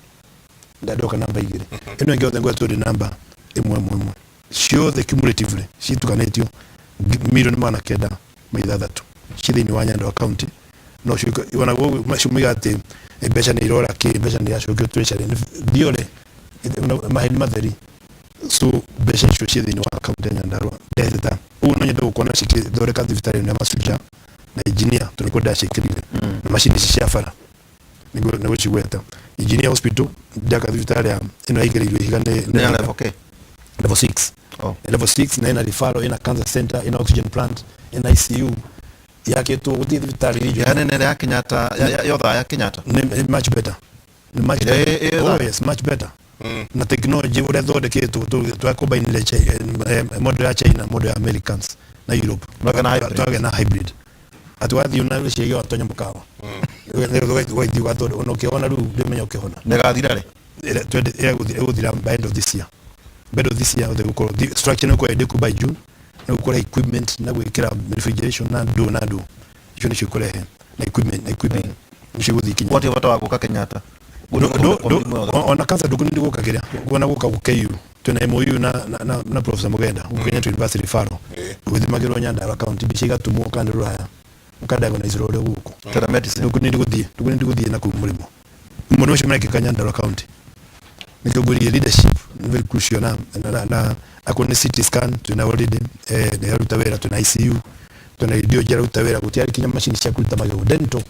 Speaker 1: ndandoka namba igĩrĩ ĩno ĩngĩ yothe ngwetwo ndĩ namba ĩmwe ĩmwe ĩmwe ciothe cumulatively citukanĩtio milioni 906 ci thĩinĩ wa Nyandarua county no ona macio moiga atĩ mbeca nĩ irora kĩ mbeca nĩ iracokio treasury thiore maheni matheri. So mbeca icio ci thĩinĩ wa county ya Nyandarua ndetheta ta ũguo no nyende gũkona cikĩthondeka thibitarĩ ĩno ya Mashujaa na engineer tondũ nĩkuo ndacĩkĩrire na macini ici cia bara nĩguo cigweta engineer hospital ndaka thibitarĩ ya ĩno yaigĩrĩirwo ihiga nĩ
Speaker 2: Nĩ ya level K?
Speaker 1: Level 6.
Speaker 2: Oh.
Speaker 1: Level 6 na ina referral, ina cancer center, ina oxygen plant, ina ICU yakĩtwo gũtirĩ thibitarĩ iria
Speaker 2: Ya nene ya Kenyatta yotha ya Kenyatta.
Speaker 1: Nĩ much better, nĩ much
Speaker 2: Ĩrĩa
Speaker 1: better.
Speaker 2: ĩ
Speaker 1: Oh yes, much better na technology ũrĩa thondeketwo twa combine model ya China, model ya Americans na Europe.
Speaker 2: Mwagĩa na hybrid.
Speaker 1: Twagĩa na hybrid atĩ wathiĩ na gĩcegi watonya mũkawa. Ũgathiĩ ũgathondekwo ona ũkĩhona rĩu ndũmenya ũkĩhona.
Speaker 2: Nĩgathira rĩ?
Speaker 1: Ĩgũthira by end of this year. By end of this year ũthĩ gũkorwo structure nĩ gũkorwo ĩndĩku by June, nĩ gũkorwo equipment na gwĩkĩra refrigeration na ndũ na ndũ icio nĩcio ikũrehe na equipment nĩcio igũthiĩ ikinya.
Speaker 2: Gwatirĩ bata wa gũka Kenyatta.
Speaker 1: Ona cancer ndũkũ nĩ gũka kĩrĩa kuona gũka gũ KU twĩna MOU na Professor Mugenda gũkũ Kenyatta University referral gũthimagĩrwo Nyandarua county mbica igatumwo kana nĩ rũraya ũkadiagnose ũrĩa gũkũ.
Speaker 2: Telemedicine.
Speaker 1: Ndũkũ nĩ gũthiĩ ndũkũ nĩ gũthiĩ na kũu mũrĩmo mũndũ ũcio marekĩka Nyandarua county nĩkĩo ngwĩrire leadership nĩ very crucial na akorwo nĩ CT scan twĩna already nĩ ĩraruta wĩra, twĩna ICU, twĩna radiology ĩraruta wĩra, gũtiarĩ kinya macini cia kũruta magego dental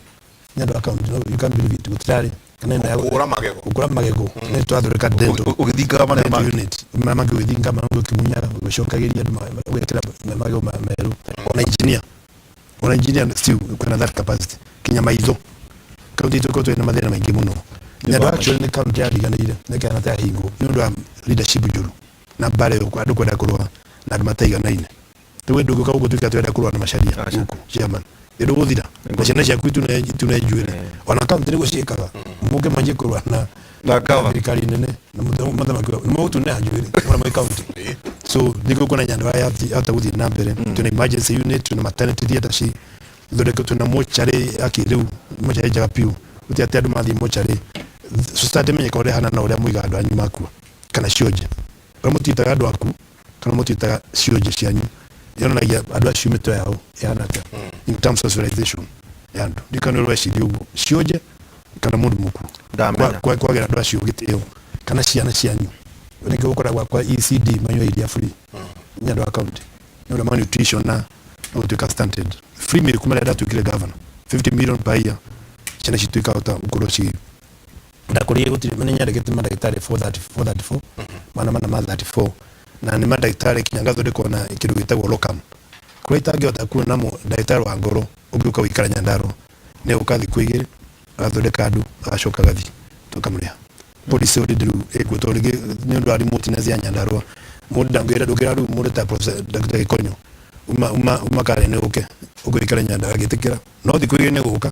Speaker 1: Nyandarua county, no you can't believe it, gũtirarĩ kana ĩno ya
Speaker 3: Gũkũra magego.
Speaker 1: Gũkũra magego nĩ twathondeka dental
Speaker 2: Ũgĩthingaga marĩa
Speaker 1: dental
Speaker 2: mangĩ.
Speaker 1: Unit marĩa mangĩ ũgĩthinga marĩa mangĩ ũkĩmunyaga ũgĩcokagĩria andũ ũgekĩra magego merũ. Ona engineer still kwĩna that capacity kinya maitho. Kaunti itũ ĩkoretwo ĩna mathĩna maingĩ mũno. Nyandarua actually nĩ kaunti yariganĩire nĩ kana ta yahingwo nĩ ũndũ wa leadership njũru na mbara ĩyo andũ kwenda kũrũa na andũ mataiganaine. Rĩu ndũngĩũka gũkũ tuĩke twenda kũrũa na Macharia gũkũ chairman nĩ ndũgũthira na ciana ciaku itune njuĩrĩ ona kaunti nĩguo ciĩkaga mũke manjie kũrũa na
Speaker 2: Na gava.
Speaker 1: Thirikari nene na mũthamaki nĩ mũgũtunĩha njuĩrĩ ona mwĩ kaunti. So nĩguo kuona Nyandarua yahota gũthiĩ na mbere, twĩna emergency unit, twĩna maternity theatre ci thondekwo, twĩna mocarĩ ya kĩrĩu, mocarĩ njega biũ. Gũtirĩ atĩ andũ mathiĩ mocarĩ society menyeka ũrĩa hana na ũrĩa mũigaga andũ anyu makua kana cionje ũrĩa mũtwitaga andũ aku kana mũtwitaga cionje cianyu yonanagia andũ acio mĩtwe yao ĩhana atĩa in terms of civilization ya andũ. Ndikana nĩ ũreciria ũguo cionje kana mũndũ mũkuũ.
Speaker 2: Ndamenya.
Speaker 1: Kwagĩra andũ acio gĩtĩo kana ciana cianyu nĩkĩo gũkoragwo kwa ECD manyua iria free Nyandarua county nĩ ũndũ wa malnutrition na gũtuĩka stunted. Free meal kuma rĩrĩa ndatuĩkire governor, 50 million per year, ciana citũ ikahota gũkorwo ci ndakũrire gũtirĩ. Nĩ nyandĩkĩte mandagĩtarĩ 430 434 mana ma 34 na nĩ mandagĩtarĩ kinya ngathondekwo na kĩndũ gĩtagwo locum kũrĩa itangĩhota kuona ndagĩtarĩ wa ngoro ũngĩũka gũikara Nyandarua nĩ ũka thikũ 2 agathondeka andũ agacoka agathiĩ tũkamũrĩha. Policy already rĩu ĩkuo tondũ rĩngĩ nĩ ũndũ wa remoteness ya Nyandarua mũndũ ndangĩra ndũngĩra rĩu mũndũ ta Professor Dr. Gĩkonyo uma Karen ũke ũgũikara Nyandarua agĩtĩkĩra no thikũ 2 nĩ gũka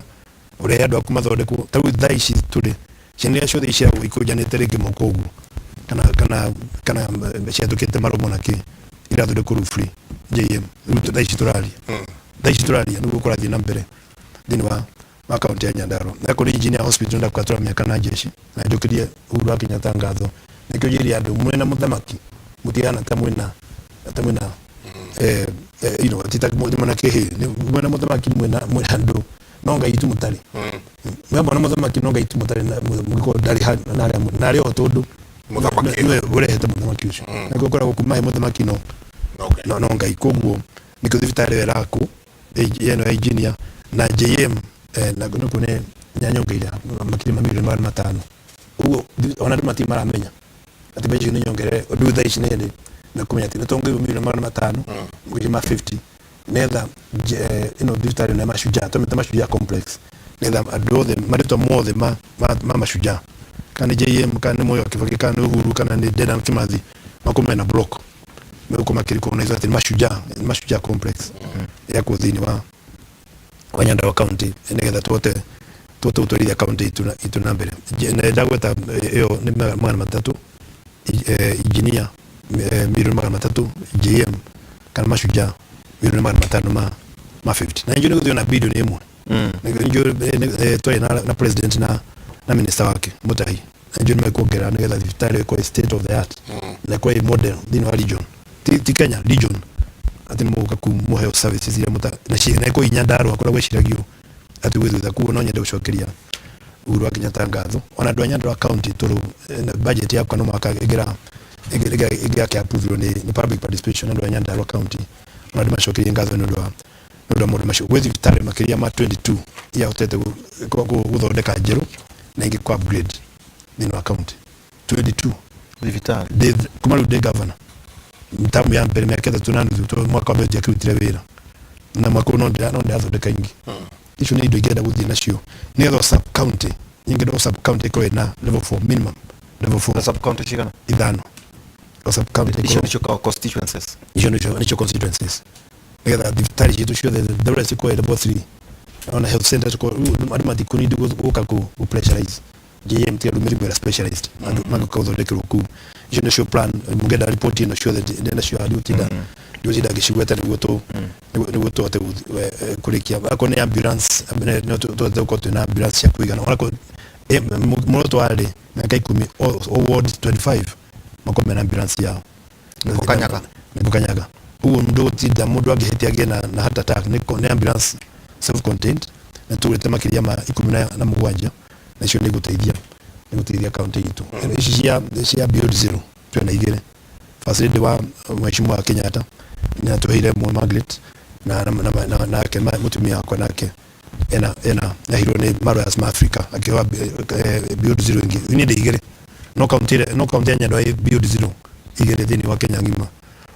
Speaker 1: ũrehe andũ aku mathondekwo. Ta rĩu thaa ici tũrĩ ciana iria ciothe iciaragwo ikũnjanĩte rĩngĩ moko ũguo kana ciatũkĩte maromo na kĩ irathondekwo rĩu free JM. Rĩu thaa ici tũraria nĩguo kũrathiĩ na mbere thĩinĩ wa kaunti ya Nyandarua. Na kũrĩ engineer hospital ndakatũra mĩaka na jeshi na njũkĩrie Uhuru wa Kenyatta ngatho. Nĩkĩo njĩrire andũ mwĩna mũthamaki mũtigana ta mwĩna ti ta mwĩna kĩhĩ mwĩna mũthamaki mwĩna andũ no Ngai tu mũtarĩ mwamona mũthamaki no Ngai tu mũtarĩ na mũgĩkorwo ndarĩ na harĩa na arĩ o tondũ
Speaker 3: Mũthamaki.
Speaker 1: Nĩwe ũrehete mũthamaki ũcio na gũkoragwo kuma he mũthamaki no Ngai. Koguo nĩkĩo thibitarĩ ĩyo ĩrakwo ĩno ya engineer na JM na nĩkuo nĩ nyanyongeire makĩria ma mirioni 500. Ũguo ona andũ matirĩ maramenya atĩ mbeca icio nĩ nyongerere. Ũndũ thaa ici nĩ na kũmenya atĩ nĩ twongereirwo mirioni 500 makĩria ma 50 nĩgetha ĩno thibitarĩ ĩno ya Mashujaa tũmĩte Mashujaa complex nĩgetha andũ othe marĩtwa mothe ma Mashujaa kana nĩ JM kana nĩ Moi wa Kibaki kana nĩ Uhuru kana nĩ Dedan Kimathi makorwo mena block megũkorwo makĩrecognize atĩ nĩ Mashujaa complex yakwo thĩinĩ wa Nyandarua county nĩgetha tũhote gũtwarithia county itũ na mbere. Na ndagweta ĩyo nĩ 300, engineer mirioni 300, JM kana Mashujaa mirioni 500 ma 50 na njũĩ nĩ gũthiĩ na bilioni 1. Njũĩ twarĩ na president na minister wake Mutahi na njũĩ nĩ mekuongerera nĩgetha thibitarĩ ĩkorwo state of the art na ĩkorwo ĩ model thĩinĩ wa region, ti Kenya region, atĩ nĩ mũgũka kuu mũheo services iria mũta na ĩkorwo i Nyandarua kũrĩa gwĩciragio atĩ gwĩ thutha. Koguo no nyende gũcokeria Uhuru wa Kenyatta ngatho ona andũ a Nyandarua county tondũ budget yakwa no mũhaka ĩngĩra approve nĩ public participation. Andũ a Nyandarua county ona ndĩmacokerie ngatho nĩ ũndũ wa maũndũ macio. Gwĩ thibitarĩ makĩria ma 22 iria hotete gũthondeka njerũ na ingĩ kũ upgrade thĩinĩ wa county 22.
Speaker 2: Thibitarĩ.
Speaker 1: Kuma rĩu ndĩ governor tamu ya mbere mĩaka 3.5 tondũ mwaka wa mbere ndiakĩrutire wĩra na mwaka ũyũ no ndĩrathondeka ingĩ. Icio nĩ indo ingĩenda gũthiĩ nacio nĩgetha o sub county ingĩenda o sub county ĩkorwo ĩna level 4, minimum level 4.
Speaker 2: Na sub county cigana?
Speaker 1: Ithano o sub county.
Speaker 2: Icio nĩcio constituencies.
Speaker 1: Icio nĩcio constituencies nĩgetha thibitarĩ citũ ciothe the rest ikorwo level 3. Ona health center tuko andũ matikũnindi gũka kũ pressurize JM tiga andũ mĩrimũ ĩrĩa specialized andũ magĩũka gũthondekerwo kũu. Icio nĩcio plan. Mũngĩenda report ĩno ciothe ndĩ nacio haha, ndigũtinda ngĩcigweta nĩguo tũ nĩguo tũhote kũrĩkia. Akorwo nĩ ambulance, no tũhote gũkorwo twĩna ambulance cia kũigana. Onakorwo muoroto warĩ mĩaka 10 o ward 25 makorwo mena ambulance yao.
Speaker 2: Nĩkuo Kanyaga.
Speaker 1: Nĩkuo Kanyaga. Ũguo ndũgũtinda mũndũ angĩhĩtia agĩe na heart attack nĩ ambulance self contained na tũgũrĩte makĩria ma 17 na icio nĩ igũteithia kaunti itũ. Ici cia Beyond Zero twĩna igĩrĩ. First Lady wa Mheshimiwa Kenyatta nĩ atũheire mwe Margaret na nake mũtumia wakwa nake ena yaheirwo nĩ Maroyas ma Africa akĩheo Beyond Zero ĩngĩ. Niĩ ndĩ igĩrĩ no kaunti ya Nyandarua ĩ Beyond Zero igĩrĩ thĩinĩ wa Kenya ng'ima.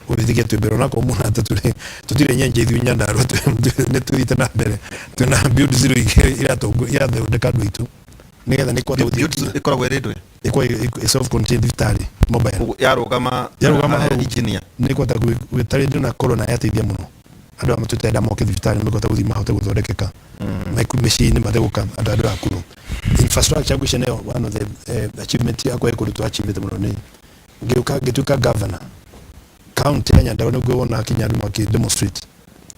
Speaker 1: Ũgĩthikia twĩ mbere onakorwo mũno atĩ tũtirĩ nyenje ithuĩ Nyandarua nĩ tũthiĩte na mbere twĩna Beyond Zero igĩrĩ irathondeka andũ aitũ nĩgetha nĩ kũhota gũthiĩ.
Speaker 2: Beyond Zero ĩkoragwo ĩrĩ ndũĩ?
Speaker 1: Ĩkoragwo self contained thibitarĩ mobile.
Speaker 2: Ũguo yarũgama
Speaker 1: yarũgama
Speaker 2: harĩa
Speaker 1: hau
Speaker 2: engineer.
Speaker 1: Nĩ kũhota gwĩtarĩria na corona yateithia mũno andũ aya matwĩte moke thibitarĩ nĩ kũhota gũthiĩ mahote gũthondekeka meku mĩciĩ-inĩ mategũka andũ akũrũ. Infrastructure ngwĩciria nĩyo one of the achievement yakwa ĩ kũndũ tũ-achievete mũno nĩ ngĩũka ngĩtuĩka governor county ya Nyandarua nĩguo wona kinya andũ makĩ demonstrate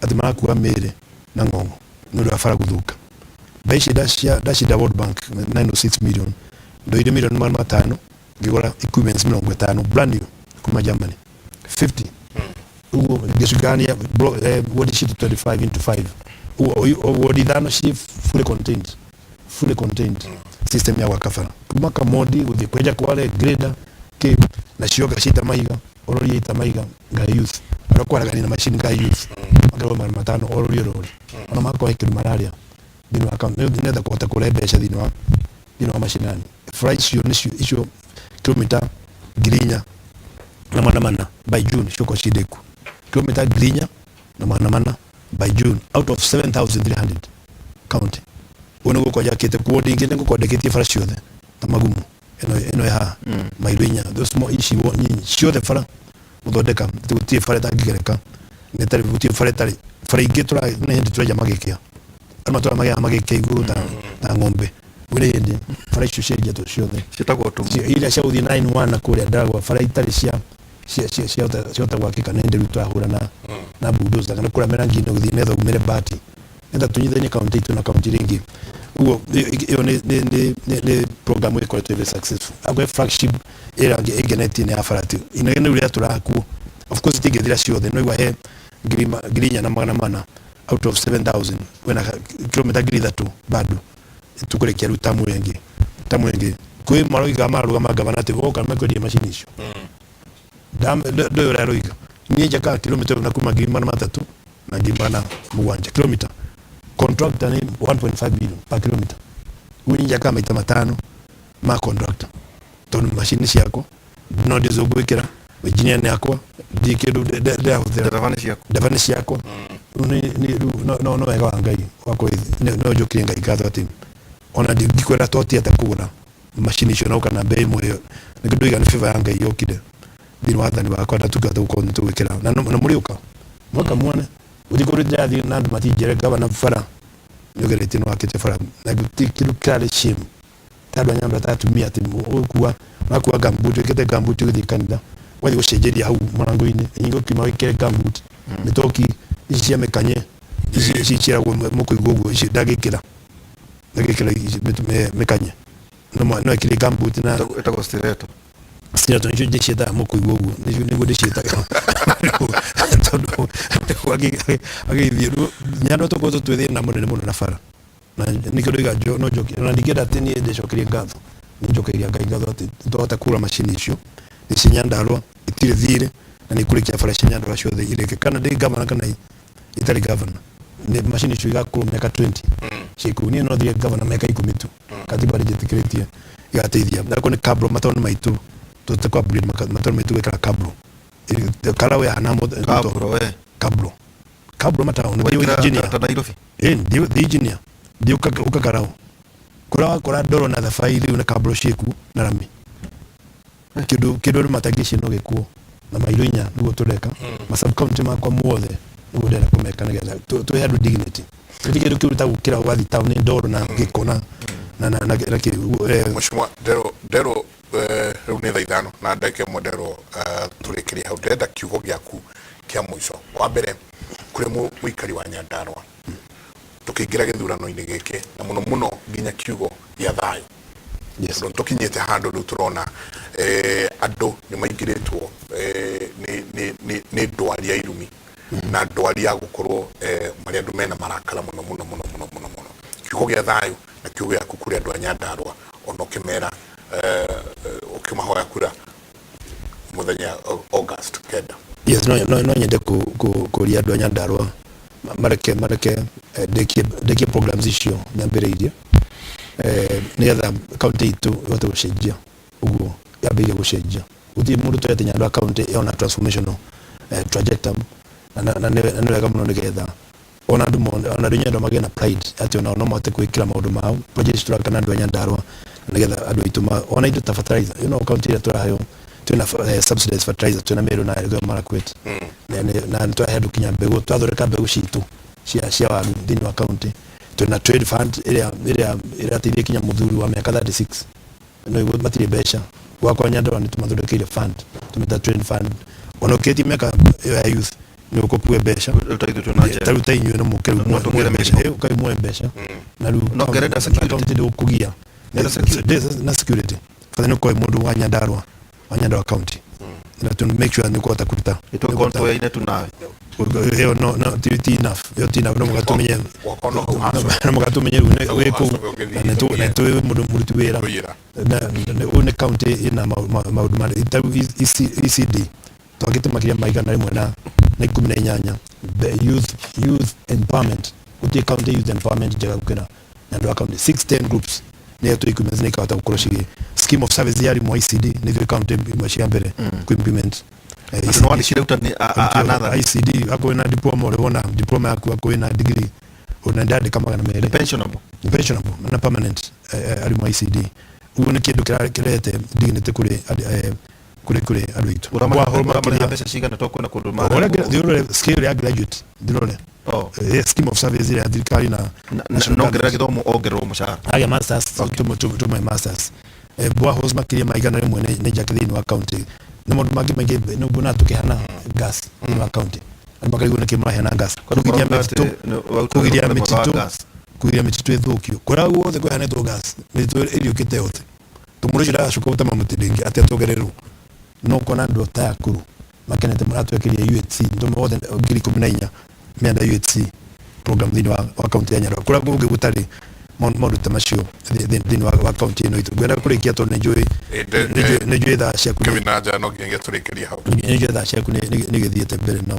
Speaker 1: atĩ marakua mĩĩrĩ na ng'ong'o nĩ ũndũ wa bara gũthũka. Mbeca ici ndacinda World Bank 906 million, ndoire mirioni 500 ngĩgũra equipments 50 brand new kuma Germany 50. Ũguo ngĩcigania ward citũ 25 into 5, ũguo ward ithano ci fully contained system ya gwaka bara kuma Kamondi gũthiĩ kwenja kware grader kĩ na cioka cita mahiga ororia ita mahiga ngai youth arĩa kwaragania na machine ngai youth makerwo 500 ororia rori ona makorwo he kĩndũ mararĩa thĩinĩ wa account nĩgetha kũhota kũrehe mbeca thĩinĩ wa macinani. Bara icio nĩcio icio kilomita 4,400 by June ciũkorwo ciĩ ndĩku, kilomita 4,400 by June out of 7300 county. Ũguo nĩguo njakĩte kuo ndingĩ nĩ ngũkorwo ndĩkĩtie bara ciothe ta magumu ĩno ĩ haha mairo 4, those small ici nyinyi ciothe bara gũthondeka. Gũtirĩ bara ĩtangĩgereka nĩ tarĩ gũtirĩ bara ĩtarĩ bara ingĩ nĩ hĩndĩ tũrenja magĩkĩa andũ matũra magĩaga magĩkĩa igũrũ ta ng'ombe gũrĩ hĩndĩ bara icio cienjetwo ciothe.
Speaker 2: Ciĩtagwo tũmu.
Speaker 1: Iria cia gũthiĩ 91 na kũrĩa Ndaragwa bara itarĩ cia ciahota gwakĩka nĩ hĩndĩ rĩu tũrahũra na bulldozer kana kũrĩa mĩrangi-inĩ gũthiĩ nĩgetha umĩre bati nĩgetha tũnyitithanie kaunti itũ na kaunti iria ingĩ. Ũguo ĩyo nĩ program ĩkoretwo ĩ very successful. Akorwo flagship ĩrĩa ĩngenetie nĩ ya bara ti inegene rĩu rĩatũraga kuo. Of course itingĩthira ciothe no igua he 4,400 out of 7000 wena kilomita 3000 bado tukũrĩkia rĩu tamu ĩngĩ tamu ĩngĩ kwĩ maroiga mararũgama gavana atĩ goka mekwendia macini icio ndoĩ ũrĩa aroiga. Niĩ njakaga kilomita na kuma 300,000 na 700,000 kilomita, contractor nĩ 1.5 million per kilometer. Rĩu niĩ njakaga maita matano ma contractor tondũ macini ciakwa no ndĩzo ngwĩkĩra, engineer nĩ akwa ndi kĩndũ ndĩrahũthĩra.
Speaker 2: Ndereba nĩ ciaku.
Speaker 1: Ndereba nĩ ciakwa. Rĩu rĩu no wega wa Ngai wakwa no njũkĩrie Ngai ngatho atĩ ona ndingĩkwĩra twatiate kũgũra macini icio na ũka na mbei ĩmwe ĩyo nĩkĩo ndoiga nĩ favor ya Ngai yokire thĩinĩ wa wathani wakwa na tũkĩhota gũkorwo nĩ tũgwĩkĩra na mũrĩũka mwaka muone gũtirĩ kũndũ ndĩrathiĩ na andũ matinjĩre gavana bara nĩũgeretie nĩ wakĩte bara na gũtirĩ kĩndũ kĩrarĩ shame ta andũ a Nyandarua ta atumia atĩ ũgũkua ũrakua gumboot wĩkĩte gumboot ũgĩthiĩ kanitha ũgathiĩ gũcenjeria hau mũrango-inĩ nyingĩ ũkiuma wĩkĩre gumboot mĩtoki ici cia mĩkanye ici ciĩragwo mũkũigua ũguo ici ndangĩkĩra ici mĩkanye no ĩkĩre gumboot na
Speaker 2: Ĩtagwo stiletto.
Speaker 1: Stiletto nĩcio ndĩciĩtaga mũkũigua ũguo nĩguo ndĩciĩtaga tondũ agĩthiĩ rĩu Nyandarua tũkoretwo twĩ thĩna mũnene mũno na bara na nĩkĩo ndoiga no njokie na ndingĩenda atĩ niĩ ndĩcokerie ngatho nĩ njokeirie Ngai ngatho atĩ twahota kũgũra macini icio nĩ cia Nyandarua itirĩ thirĩ na nĩ ikũrĩkia bara cia Nyandarua ciothe irĩke kana ndĩ gavana kana itarĩ gavana nĩ macini icio igakorwo mĩaka 20 ciĩkuo. Niĩ no thire gavana mĩaka 10 tu katiba ndĩnjĩtĩkĩrĩtie igateithia nakorwo nĩ kabro mataũni maitũ tũhote kũ upgrade mataũni maitũ gwĩkĩra kabro karaũ yahana
Speaker 2: Kabro, we.
Speaker 1: Kabro mataũni.
Speaker 2: Waikĩra
Speaker 1: Engineer.
Speaker 2: ta Nairobi.
Speaker 1: Ĩ thiĩ engineer thiĩ ũkakarau kũrĩa wakora ndoro na thabai rĩu na kabro ciĩkuo na rami kĩndũ andũ matangĩciĩ no gĩkuo na mairo 4 nĩguo tũreka ma sub county makwa mothe nĩguo ndĩrenda kũmeka nĩgetha tũhe andũ dignity. Gũtirĩ kĩndũ kĩũru ta gũkĩra ũgathiĩ taũni ndoro na gĩko na na na na na kĩ
Speaker 3: Mheshimiwa Ndero Ndero rĩu nĩ thaa ithano na ndagĩka ĩmwe Ndero tũrĩkĩrie hau ndĩrenda kiugo gĩaku kĩa mũico wa mbere kũrĩ mũikari wa Nyandarua tũkĩingĩra gĩthurano-inĩ gĩkĩ na mũno mũno nginya kiugo gĩa thayũ
Speaker 1: Yes.
Speaker 3: tondũ tũkinyĩte handũ rĩu tũrona andũ nĩ maingĩrĩtwo nĩ ndwari ya irumi na ndwari ya gũkorwo marĩ andũ mena marakara mũno mũno mũno mũno mũno mũno kiugo gĩa thayũ na kiugo gĩaku kũrĩ andũ a Nyandarua ona ũkĩmera ũkĩmahoya kura mũthenya August 9.
Speaker 1: Yes, no nyende kũria andũ a Nyandarua mareke ndĩkie programs icio nyambĩrĩirie nĩgetha kaunti itũ ĩhote gũcenjia ũguo yambĩrĩirie gũcenjia. Gũtirĩ mũndũ tũrĩ atĩ Nyandarua kaunti ĩona transformational trajectory na nĩ wega mũno nĩgetha ona andũ mone ona andũ Nyandarua magĩe na pride atĩ onao no mahote gwĩkĩra maũndũ mao projects tũraka na andũ a Nyandarua nĩgetha andũ aitũ ona indo ta fertilizer kaunti ĩrĩa tũraheo twĩna subsidized fertilizer twĩna Meru na Elgeyo Marakwet na nĩtũrahe andũ kinya mbegũ twathondeka mbegũ citũ cia waru thĩinĩ wa kaunti. Twĩna trade fund ĩrĩa ĩrateithia kinya mũthuri wa mĩaka 36 no iguo matirĩ mbeca gwakwa Nyandarua nĩ tũmathondekeire fund tũmĩta trade fund ona ũkĩrĩtie mĩaka ĩyo ya youth nĩ ũkũkue mbeca
Speaker 2: Rĩu ta ithuĩ twĩna njera.
Speaker 1: Ta rĩu ta inyuĩ no mũke rĩu
Speaker 2: No
Speaker 1: muoe
Speaker 2: tũgĩre
Speaker 1: mbeca.
Speaker 2: mĩrimũ.
Speaker 1: Ũkai muoe mbeca na rĩu
Speaker 2: No ngerenda security.
Speaker 1: Kaunti ndĩgũkũgia.
Speaker 2: Ngerenda security.
Speaker 1: Na security bata nĩ ũkorwo wĩ mũndũ wa Nyandarua wa Nyandarua county na to make sure nĩ ũkũhota kũruta
Speaker 2: Nĩ tũoyaine tu nawe.
Speaker 1: Ĩyo no ti enough ĩyo ti enough no mũhaka tũmenye
Speaker 3: Gwakwa no hau hacoke.
Speaker 1: no mũhaka tũmenye rĩu wĩ kũu
Speaker 3: Hacoke ũgĩthiĩ
Speaker 1: na nĩ tũĩ mũndũ mũruti wĩra
Speaker 3: Wĩra.
Speaker 1: Na ũyũ nĩ county ĩna maũndũ marĩa ta rĩu ECD twakĩte makĩria ma 118 the youth empowerment gũtirĩ county youth empowerment njega gũkĩra Nyandarua county 610 groups nĩyo tũ equipment nĩ ikahota gũkorwo cigĩ scheme of service ya arimũ a ECD nĩ ithuĩ county imwe cia mbere kũ implement
Speaker 2: Atĩ nĩ wandĩkire arutani a another.
Speaker 1: ICD akorwo wĩna diploma ũrĩ wona diploma yaku akorwo wĩna degree ona ndandĩka 200
Speaker 2: Pensionable.
Speaker 1: Pensionable na permanent arimũ a ECD ũguo nĩ kĩndũ kĩrehete dignity kũrĩ andũ aitũ.
Speaker 2: Ũramarĩha mbeca cigana to kwĩna kũndũ
Speaker 1: Ũrĩa thiũrũre scale ya graduate thiũrũre scheme of service ĩrĩa ya thirikari na national
Speaker 2: No ngerera
Speaker 1: government.
Speaker 2: gĩthomo ongererwo mũcara.
Speaker 1: Agĩa masters tũmahe masters boreholes makĩria ma 100 nĩ njake thĩinĩ wa county na maũndũ mangĩ maingĩ nĩ nguona tũkĩheana gas thĩinĩ wa county andũ makarigwo nĩkĩ mũraheana gas
Speaker 2: Kwani
Speaker 1: kũgiria
Speaker 2: ũrauga
Speaker 1: mĩtitũ
Speaker 2: atĩ nĩ waruta
Speaker 1: kũgiria
Speaker 2: wĩra mwega wa
Speaker 1: mĩtitũ
Speaker 2: gas?
Speaker 1: Kũgiria mĩtitũ ĩthũkio kũrĩa guothe kũheanĩtwo gas mĩtitũ ĩriũkĩte yothe tondũ mũndũ ũcio ndagacoka gũtema mũtĩ rĩngĩ atĩ atuongererwo no kona andũ ta Nakuru makenete maratwekeria UHC ndomo othe 14,000 mĩanda UHC program thĩinĩ wa kaunti ya Nyandarua kũrĩa kũngĩ gũtarĩ maũndũ ta macio thĩinĩ wa kaunti ĩno itũ ngwenda kũrĩkia tondũ nĩ njũĩ thaa ciaku
Speaker 3: Kevin Nanja no nginya tũrĩkĩrie hau.
Speaker 1: Nĩ njũĩ thaa ciaku nĩ gĩthiĩte mbere na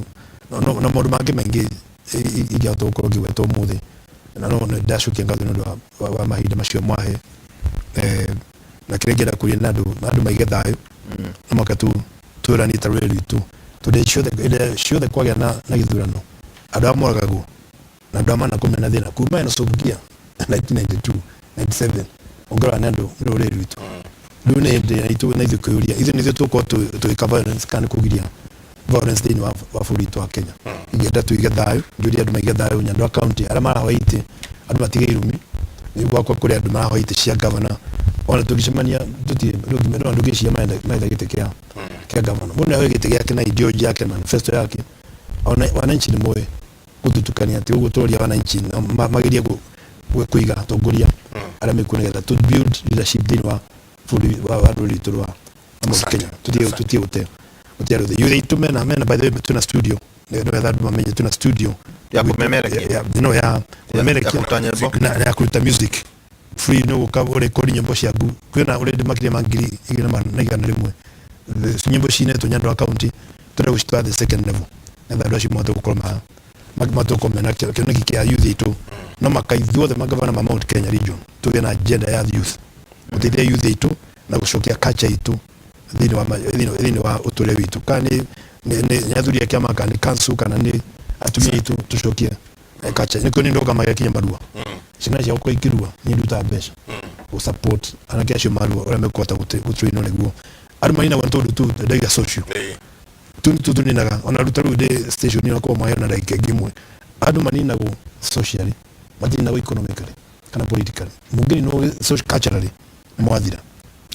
Speaker 1: maũndũ mangĩ maingĩ ingĩhota gũkorwo ngĩgweta ũmũthĩ na no ndacokia ngatho nĩ ũndũ wa mahinda macio mwahe na kĩrĩa ingĩenda kũria na andũ maige thayũ no mũhaka twĩranie ta rũrĩrĩ rwitũ tondũ hĩndĩ ciothe kwagĩa na gĩthurano andũ arĩa moragagwo na andũ arĩa manakorwo mena thĩna kuma ĩno Subukia 1992 97 ũngĩrora nĩ andũ nĩ rũrĩrĩ rwitũ rĩu nĩ hĩndĩ itũ na ithuĩ kwĩyũria ithuĩ nĩ ithuĩ tũgũkorwo tũgĩka violence kana nĩ kũgiria violence thĩinĩ wa bũrũri witũ wa Kenya. Ingĩenda tũige thayũ njũrie andũ maige thayũ Nyandarua county arĩa marahoya itĩ andũ matige irumi nĩ gwakwa kũrĩ andũ marahoya itĩ cia governor ona tũngĩcemania tũtirĩ no ndũngĩciria marenda gĩtĩ kĩa governor mũndũ nĩahoe gĩtĩ gĩake na ideology yake manifesto yake ona wananchi nĩ moĩ gũtutukania atĩ ũguo tũroria wananchi magerie kũiga atongoria arĩa mekuo nĩgetha to build leadership thĩinĩ wa bũrũri wa rũrĩrĩ rwitũ rwa Mount Kenya tutie gũte gũte andũ youth aitũ mena by the way twĩna studio nĩgetha andũ mamenye twĩna studio
Speaker 2: Ya kũmemerekia.
Speaker 1: No ya kũmemerekia
Speaker 2: Ya kũruta nyĩmbo.
Speaker 1: Na ya kũruta music free no gũka ũrekodi nyĩmbo ciaku kwĩna already makĩria ma 2,100 nyĩmbo cinetwo Nyandarua county tũrenda gũcitwara the second level nĩgetha andũ acio mahote gũkorwo mahote gũkorwo mena kĩoneki kĩa youth aitũ no maka ithuothe magavana ma Mount Kenya region tũgĩe na agenda ya youth gũteithia youth aitũ na gũcokia culture itũ thĩinĩ wa ũtũũrĩre witũ kana nĩ athuri a kĩama kana nĩ council kana nĩ atumia aitũ tũcokie culture nĩkĩo nĩ ndũgamagia kinya marua ciana ciao gũkorwo ikĩrua niĩ ndutaga mbeca gũ support anake acio marua ũrĩa mekũhota gũtrainwo nĩguo andũ maninagwo nĩ tondũ tu ndaiga social tu nĩ tũninaga ona ruta rĩu ndĩ station ĩno korwo maheana ndagĩka ĩngĩ ĩmwe andũ maninagwo socially. Matirĩ economically kana politically, mũngĩninwo social culturally mwathira.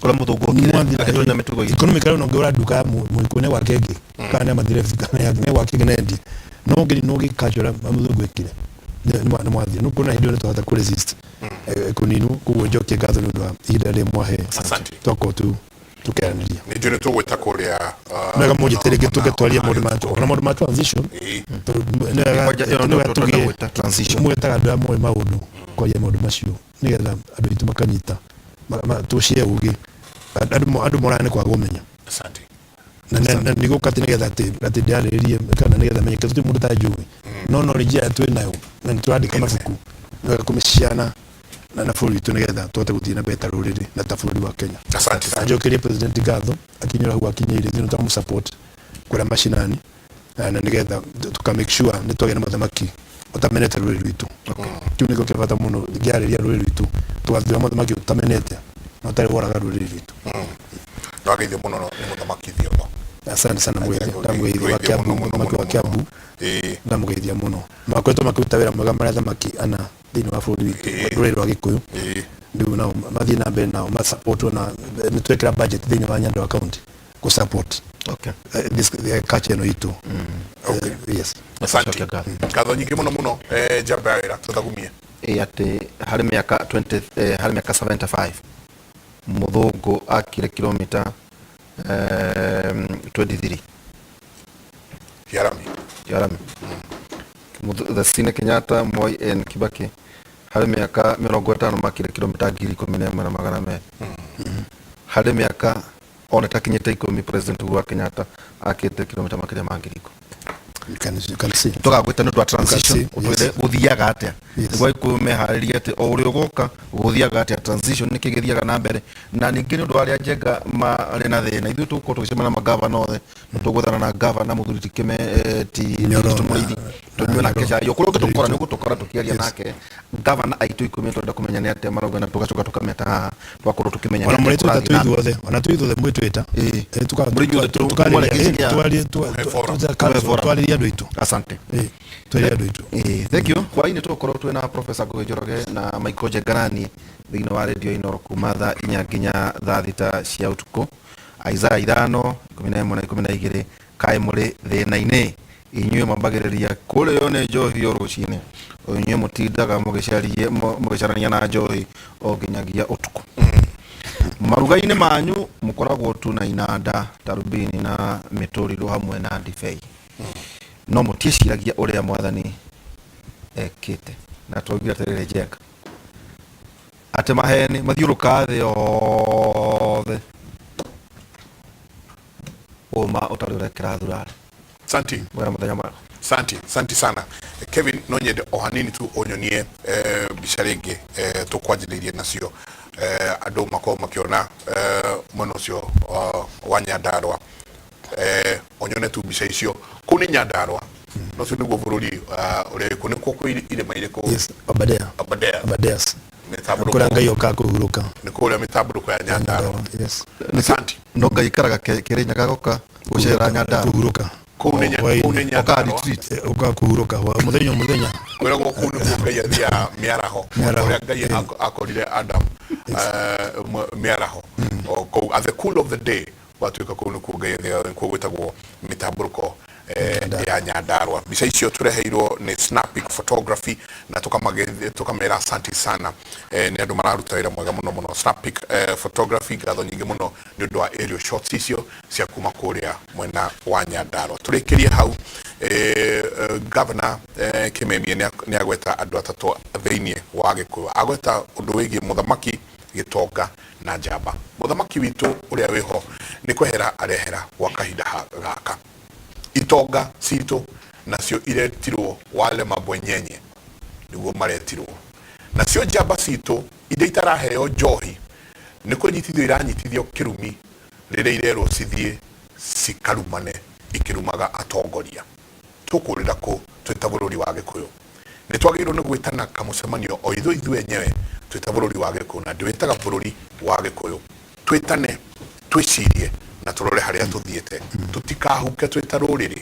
Speaker 2: Ũrĩa mũthũngũ okire agĩtũnina mĩtugo itũ.
Speaker 1: Economically no ngĩgũra nduka ya mũgĩkũyũ nĩ gwake ĩngĩ kana nĩ mathire kana nĩ gwake ĩngĩ na endie, no ngĩninwo gĩculture mũthũngũ ekire nĩ mwathira. Nĩ kuona hĩndĩ ĩyo nĩ twahota kũ resist kũninwo. Koguo njokie ngatho nĩ ũndũ wa ihinda rĩrĩ mwahe
Speaker 3: Asante.
Speaker 1: twakorwo tu tũkĩaranĩria.
Speaker 3: Nĩ njũĩ nĩ tũgwĩta kũrĩa
Speaker 1: Nĩwega mũnjĩte rĩngĩ tũngĩtwaria maũndũ ma ona maũndũ ma transition. Nĩwega
Speaker 2: Kwanja ĩyo
Speaker 1: nĩwega
Speaker 2: nĩyo
Speaker 1: tũgĩe
Speaker 2: tũrenda gwĩta transition.
Speaker 1: Mwĩtaga andũ arĩa moĩ maũndũ kwaria maũndũ macio nĩgetha andũ aitũ makanyita tũcie ũgĩ. Andũ moraga nĩ kwaga ũmenyo.
Speaker 3: Asante.
Speaker 1: Na nĩgũka atĩ nĩgetha atĩ ndĩarĩrĩrie kana nĩgetha menyeke tũtirĩ mũndũ ũtanjũĩ, no knowledge ĩrĩa twĩ nayo na nĩ tũrandĩka mabuku, nĩwega kũmĩciana na bũrũri witũ nĩgetha tũhote gũthiĩ na mbere ta rũrĩrĩ na ta bũrũri wa Kenya.
Speaker 3: Asante sana.
Speaker 1: Njokerie president ngatho akinyĩra hau akinyĩire, ithuĩ nĩ tũramũ-support kũrĩa macinani na nĩgetha tũka make sure nĩ twagĩa na mũthamaki ũtamenete rũrĩrĩ rwitũ. Kĩu nĩkĩo kĩa bata mũno ngĩarĩria rũrĩrĩ rwitũ, tũgathura mũthamaki ũtamenete na ũtarĩ woraga rũrĩrĩ rwitũ.
Speaker 3: Nĩwageithio mũno nĩ mũthamaki Thiong'o.
Speaker 1: Asante sana mũgeithia, ndamũgeithia wa Kiambu, mũthamaki wa Kiambu ndamũgeithia mũno. Makoretwo makĩruta wĩra mwega marĩ athamaki ana thĩinĩ wa bũrũri witũ, rũrĩrĩ rwa Gĩkũyũ. Rĩu nao mathiĩ na mbere nao masupportwo na nĩ twekĩra budget thĩinĩ wa Nyandarua County kũ support this culture ĩno itũ. Yes.
Speaker 3: Asante, ngatho nyingĩ mũno mũno. Njamba ya wĩra tũthagumie.
Speaker 2: Ĩ atĩ harĩ mĩaka 20, harĩ mĩaka 75 mũthũngũ akire kilomita 23
Speaker 3: Yarami.
Speaker 2: Yarami. The Sine Kenyatta, Moi and Kibaki harĩ mĩaka 50 makire kilomita 11,200. Harĩ mĩaka ona ĩtakinyĩte 10 President Uhuru wa Kenyatta akĩte kilomita makĩria ma 10,000.
Speaker 1: You can see.
Speaker 2: Tũgagwĩta nĩ ũndũ wa transition.
Speaker 1: You can see,
Speaker 2: ũtwĩre
Speaker 1: yes.
Speaker 2: Gũthiaga atĩa nĩguo Agĩkũyũ meharĩrie atĩ o ũrĩa ũgoka gũthiaga atĩa, transition nĩkĩ gĩthiaga na mbere, na ningĩ nĩ ũndũ wa arĩa njenga marĩ na thĩna, ithuĩ tũgũkorwo tũgĩcemania na magavana othe, tũgwethana na gavana mũthuri ti kĩme ti
Speaker 1: Nyoro
Speaker 2: Tito Mũrĩithi, tũnyue nake cai o kũrĩa ũngĩtũkora nĩ ũgũtũkora tũkĩaria nake. Gavana aitũ 10 tũrenda kũmenya nĩ atĩa marauga na tũgacoka tũkameta haha twakorwo tũkĩmenya
Speaker 1: Ona
Speaker 2: nĩ atĩa
Speaker 1: mũrĩtwĩta
Speaker 2: kũrathiĩ
Speaker 1: twĩ
Speaker 2: na mbere.
Speaker 1: ithuothe, ona twĩ ithuothe mwĩtwĩta.
Speaker 2: Mũrĩ inyuothe mwaragia
Speaker 1: Twarĩrie andũ aitũ.
Speaker 2: Asante.
Speaker 1: Twarĩrie andũ aitũ.
Speaker 2: Thank you. Hwainĩ tũgũkorwo twĩna Professor Ngugi Njoroge na Michael Njengarani thĩinĩ wa Radio Inoro kuma thaa 4 nginya thaa 6 cia ũtukũ. Isaiah 5:11 na 12, kaĩ mũrĩ thĩna-inĩ inyuĩ mwambagĩrĩria kũrĩo nĩ njohi o rũcinĩ, o inyuĩ mũtindaga mũgĩcarania na njohi o nginyagia ũtukũ. Maruga-inĩ manyu mũkoragwo tu na inanda, tarubini na mĩtũrirũ hamwe na ndibei, no mũtiĩciragia ũrĩa mwathani ekĩte. Na twaugire atĩrĩrĩ njenga atĩ maheni mathiũrũrũkaga thĩ yothe, ũma ũtarĩ ũrekĩra thurari.
Speaker 3: Santi.
Speaker 2: Mwena mũthenya mwega.
Speaker 3: Santi, santi sana Kevin. No nyende o hanini tu ũnyonie mbica rĩngĩ tũkwanjĩrĩirie nacio, andũ makorwo makĩona mwena ũcio wa Nyandarua. Ũnyone tu mbica icio kũu nĩ Nyandarua, no ũcio nĩguo bũrũri ũrĩa wĩkuo, nĩkuo kwĩ irĩma irĩkũ?
Speaker 1: Yes, Aberdare.
Speaker 3: Aberdare.
Speaker 1: Aberdares.
Speaker 3: Mĩtambũrũko.
Speaker 1: Kũrĩa Ngai okaga kũhurũka.
Speaker 3: Nĩ kũrĩa mĩtambũrũko ya Nyandarua.
Speaker 1: Yes.
Speaker 3: Asante.
Speaker 2: No Ngai ikaraga Kĩrĩnyaga goka gũcera Nyandarua.
Speaker 1: Kũhurũka.
Speaker 3: Kũu nĩ kũu nĩ
Speaker 2: Okaga
Speaker 3: Nyandarua.
Speaker 2: retreat.
Speaker 1: Okaga kũhurũka mũthenya o mũthenya.
Speaker 3: Kwĩragwo kũu nĩkuo Ngai athiaga mĩaraho.
Speaker 1: Mĩaraho,
Speaker 3: Ũrĩa Ngai akorire Adam mĩaraho o kũu at the cool of the day, gwatuĩka kũu nĩkuo Ngai athiaga, nĩkuo gwĩtagwo mĩtambũrũko ya Nyandarua. Mbica icio tũreheirwo nĩ Snapic Photography na tũkamera asante sana. Nĩ andũ mararuta wĩra mwega mũno mũno. Snapic Photography, ngatho nyingĩ mũno nĩ ũndũ wa aerial shots icio cia kuma kũrĩa mwena wa Nyandarua. Tũrĩkĩrie hau. Governor Kimemia nĩ agweta andũ atatũ thĩinĩ wa Gĩkũyũ, agweta ũndũ wĩgiĩ mũthamaki, gĩtonga na njamba. Mũthamaki witũ ũrĩa wĩho nĩ kwehera arehera gwa kahinda gaka. Itonga citũ nacio iretirwo wale mabwenyenye nĩguo maretirwo, nacio njamba citũ iria itaraheo njohi nĩ kũnyitithio iranyitithio kĩrumi rĩrĩa irerwo cithiĩ cikarumane ikĩrumaga atongoria. Tũkũrĩra kũ twĩ ta bũrũri wa Gĩkũyũ? Nĩ twagĩrĩirwo nĩ gwĩtana kamũcemanio o ithuĩ ithuĩ enyewe twĩ ta bũrũri wa Gĩkũyũ, na ndĩwĩtaga bũrũri wa Gĩkũyũ. Twĩtane, twĩcirie na tũrore harĩa tũthiĩte, tũtikahuke twĩ ta rũrĩrĩ,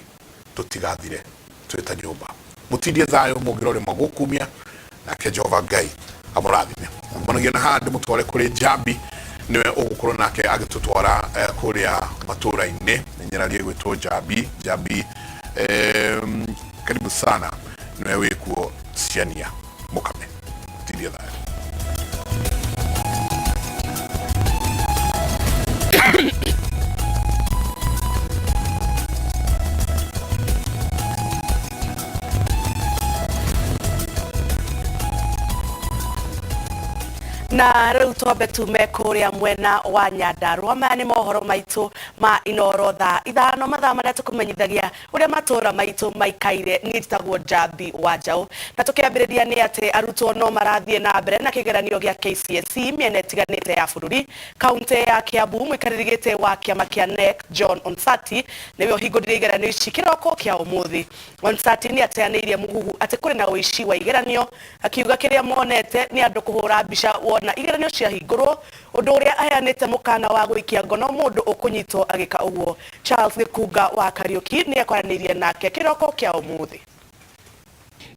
Speaker 3: tũtigathire twĩ ta nyũmba. Mũtindie thayũ mũngĩrore magũkumia na Nake Jehova Ngai amũrathime. Mbonagia na haha ndĩmũtware kũrĩ Njambi, nĩwe ũgũkorwo nake agĩtũtwara kũrĩa matũũra-inĩ. Nyerarie gwĩtwo Njambi. Njambi, karibu sana, nĩwe wĩkuo ciania mũkame tindie thayũ.
Speaker 6: Na rĩu twambe tume kũrĩa mwena wa Nyandarua. Maya nĩ mohoro maitũ ma Inoro thaa 5, mathaa marĩa tũkũmenyithagia ũrĩa matũũra maitũ maikaire. Niĩ njĩtagwo Njambi wa Njaũ, na tũkĩambĩrĩria nĩ atĩ arutwo no marathiĩ na mbere na kĩgeranio gĩa KCSE mĩena ĩtiganĩte ya bũrũri. Kaunti ya Kiambu, mũikarĩri gĩtĩ wa kĩama kĩa KNEC John Onsati nĩwe ũhingũrire igeranio ici kĩroko kĩa ũmũthĩ. Onsati nĩ ateanĩirie mũhuhu atĩ kũrĩ na ũici wa igeranio, akiuga kĩrĩa monete nĩ andũ kũhũra mbica wona igeranio ciahingũrwo, ũndũ ũrĩa aheanĩte mũkana wa gũikia ngono mũndũ ũkũnyitwo agĩka ũguo. Charles Gĩkunga wa Kariũki nĩ ekwaranĩirie nake kĩroko kĩa ũmũthĩ.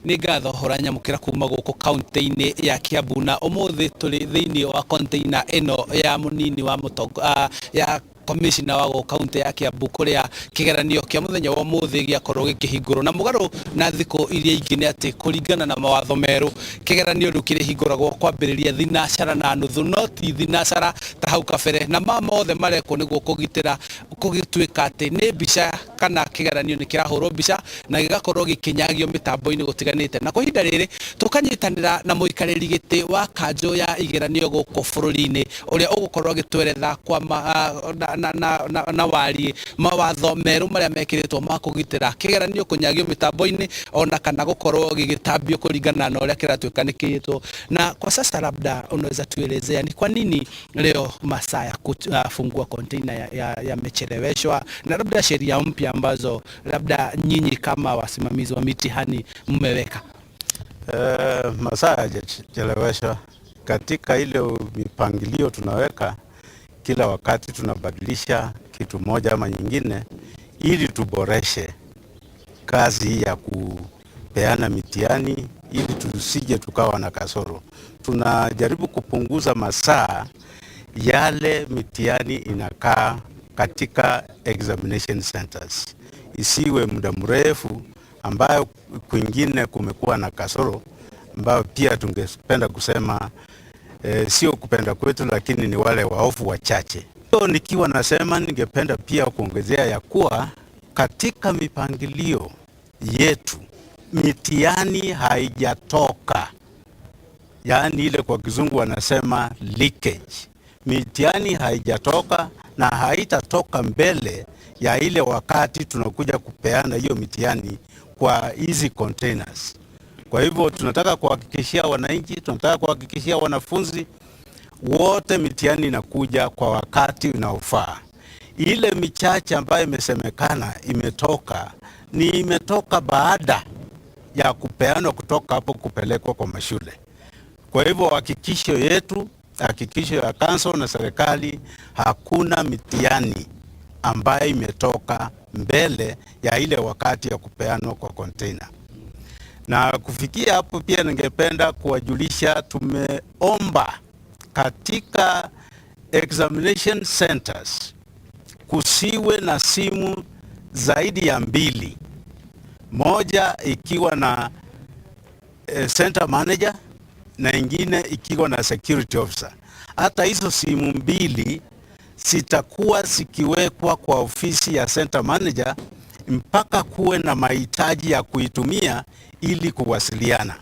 Speaker 15: Nĩ ngatho ũranyamũkĩra kuma gũkũ kaunti-inĩ ya Kiambu, na ũmũthĩ tũrĩ thĩinĩ wa container ĩno ya mũnini wa mũtongo ya commissioner wa gũkũ kaunti ya Kiambu, kũrĩa kĩgeranio kĩa mũthenya wa ũmũthĩ gĩakorwo gĩkĩhingũrwo. Na mũgarũ na thikũ iria ingĩ nĩ atĩ kũringana na mawatho merũ, kĩgeranio rĩu kĩrĩhingũragwo kwambĩrĩria 9:30, no ti 10 ta hau kabere, na ma mothe marekwo nĩguo kũgitĩra kũgĩtuĩka atĩ nĩ mbica kana kĩgeranio nĩ kĩrahũrwo mbica na gĩgakorwo gĩkĩnyagio mĩtambo-inĩ gũtiganĩte. Na kwa ihinda rĩrĩ tũkanyitanĩra na mũikarĩri gĩtĩ wa kanjũ ya igeranio gũkũ bũrũri-inĩ, ũrĩa ũgũkorwo agĩtweretha kwa na wariĩ mawatho merũ marĩa mekĩrĩtwo ma kũgitĩra kĩgeranio kũnyagio mĩtambo-inĩ ona kana gũkorwo gĩgĩtambio kũringana na ũrĩa kĩratuĩka nĩ kĩĩtwo. Na kwa sasa labda unaweza tuelezea ni kwa nini leo masaa ya kufungua container yamecheleweshwa, na labda sheria mpya ambazo labda nyinyi kama wasimamizi wa mitihani mmeweka?
Speaker 16: Masaa hayajacheleweshwa. Katika ile mipangilio tunaweka kila wakati tunabadilisha kitu moja ama nyingine ili tuboreshe kazi ya kupeana mitihani ili tusije tukawa na kasoro. Tunajaribu kupunguza masaa yale mitihani inakaa katika examination centers, isiwe muda mrefu ambayo kwingine kumekuwa na kasoro, ambayo pia tungependa kusema sio kupenda kwetu, lakini ni wale waofu wachache. So, nikiwa nasema ningependa pia kuongezea ya kuwa katika mipangilio yetu mitihani haijatoka, yaani ile kwa kizungu wanasema leakage. Mitihani haijatoka na haitatoka mbele ya ile wakati tunakuja kupeana hiyo mitihani kwa hizi containers. Kwa hivyo tunataka kuhakikishia wananchi, tunataka kuhakikishia wanafunzi wote mitihani inakuja kwa wakati unaofaa. Ile michache ambayo imesemekana imetoka ni imetoka baada ya kupeanwa kutoka hapo kupelekwa kwa mashule. Kwa hivyo hakikisho yetu, hakikisho ya council na serikali, hakuna mitihani ambayo imetoka mbele ya ile wakati ya kupeanwa kwa container. Na kufikia hapo pia ningependa kuwajulisha, tumeomba katika examination centers kusiwe na simu zaidi ya 2, moja ikiwa na center manager na ingine ikiwa na security officer. Hata hizo simu 2 zitakuwa zikiwekwa kwa ofisi ya center manager mpaka kuwe na mahitaji ya kuitumia ili kuwasiliana.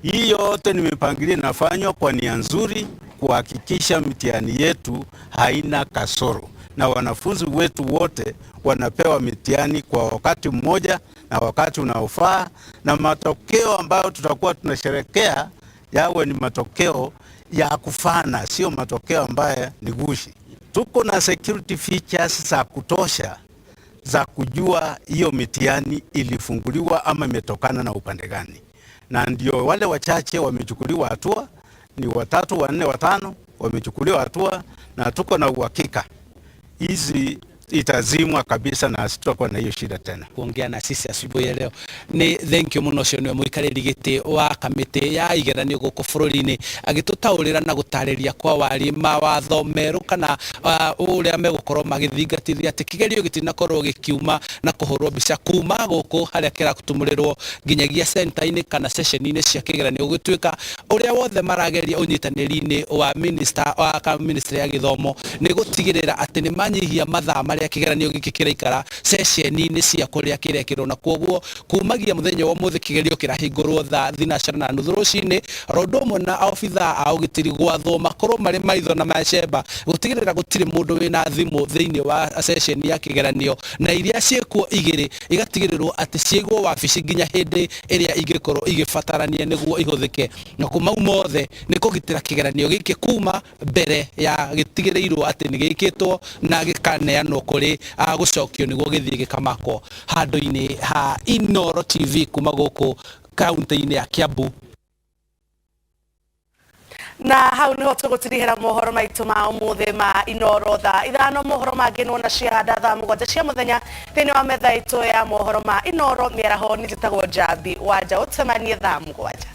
Speaker 16: Hii yote ni mipangilio inafanywa kwa nia nzuri kuhakikisha mitihani yetu haina kasoro na wanafunzi wetu wote wanapewa mitihani kwa wakati mmoja na wakati unaofaa, na matokeo ambayo tutakuwa tunasherekea yawe ni matokeo ya kufana, sio matokeo ambayo ni gushi. Tuko na security features za kutosha za kujua hiyo mitihani ilifunguliwa ama imetokana na upande gani, na ndio wale wachache wamechukuliwa hatua, ni 3, 4, 5 wamechukuliwa hatua, na tuko na uhakika hizi itazimwa kabisa na sitakuwa na hiyo shida tena.
Speaker 15: Kuongea na sisi asubuhi ya leo ni thank you muno. Ũcio nĩwe mũikarĩri gĩtĩ wa kamĩtĩ ya igeranio gũkũ bũrũri-inĩ, agĩtũtaũrĩra na gũtarĩria kwa wariĩ mawatho merũ kana ũrĩa megũkorwo magĩthingatithia atĩ kĩgerio gĩtinakorwo gĩkiuma na kũhũrwo mbica kuma gũkũ harĩa kĩratumũrĩrwo nginyagia center-inĩ kana session-inĩ cia kĩgeranio, gũgĩtuĩka ũrĩa wothe marageria ũnyitanĩri-inĩ wa minister wa ka ministry ya gĩthomo nĩ gũtigĩrĩra atĩ nĩ manyihia mathaa marĩa kĩgeranio gĩkĩ kĩraikara ceceni-inĩ cia kũrĩa kĩrekĩrwo. Na kwoguo kumagia mũthenya wa ũmũthĩ kĩgerio kĩrahingũrwo thaa 9:30 rũcinĩ, oro ũndũ ũmwe na obithaa a ũgitĩri gwathwo makorwo marĩ maitho na macemba gũtigĩrĩra gũtirĩ mũndũ wĩna thimũ thĩinĩ wa ceceni ya kĩgeranio, na iria ciĩkuo igĩrĩ igatigĩrĩrwo atĩ ciaigwo wabici nginya hĩndĩ ĩrĩa ingĩkorwo igĩbatarania nĩguo ihũthĩke. Na mau mothe nĩ kũgitĩra kĩgeranio gĩkĩ kuma mbere ya gĩtigĩrĩirwo atĩ nĩ gĩkĩtwo na gĩkaneanwo kũrĩ gũcokio nĩguo gĩthiĩ gĩkamakwo handũ-inĩ ha Inooro TV kuma gũkũ kaunti-inĩ ya Kiambu.
Speaker 6: Na hau niho tũgũtirihĩra mohoro maitũ ma ũmũthĩ ma Inooro thaa 5. Mohoro mangĩ nĩwona ciahanda thaa 7 cia mũthenya thĩinĩ wa metha itũ ya mohoro ma Inooro mĩaraho. Nĩ njĩtagwo Njambi wa Njaũ, tũcemanie thaa 7.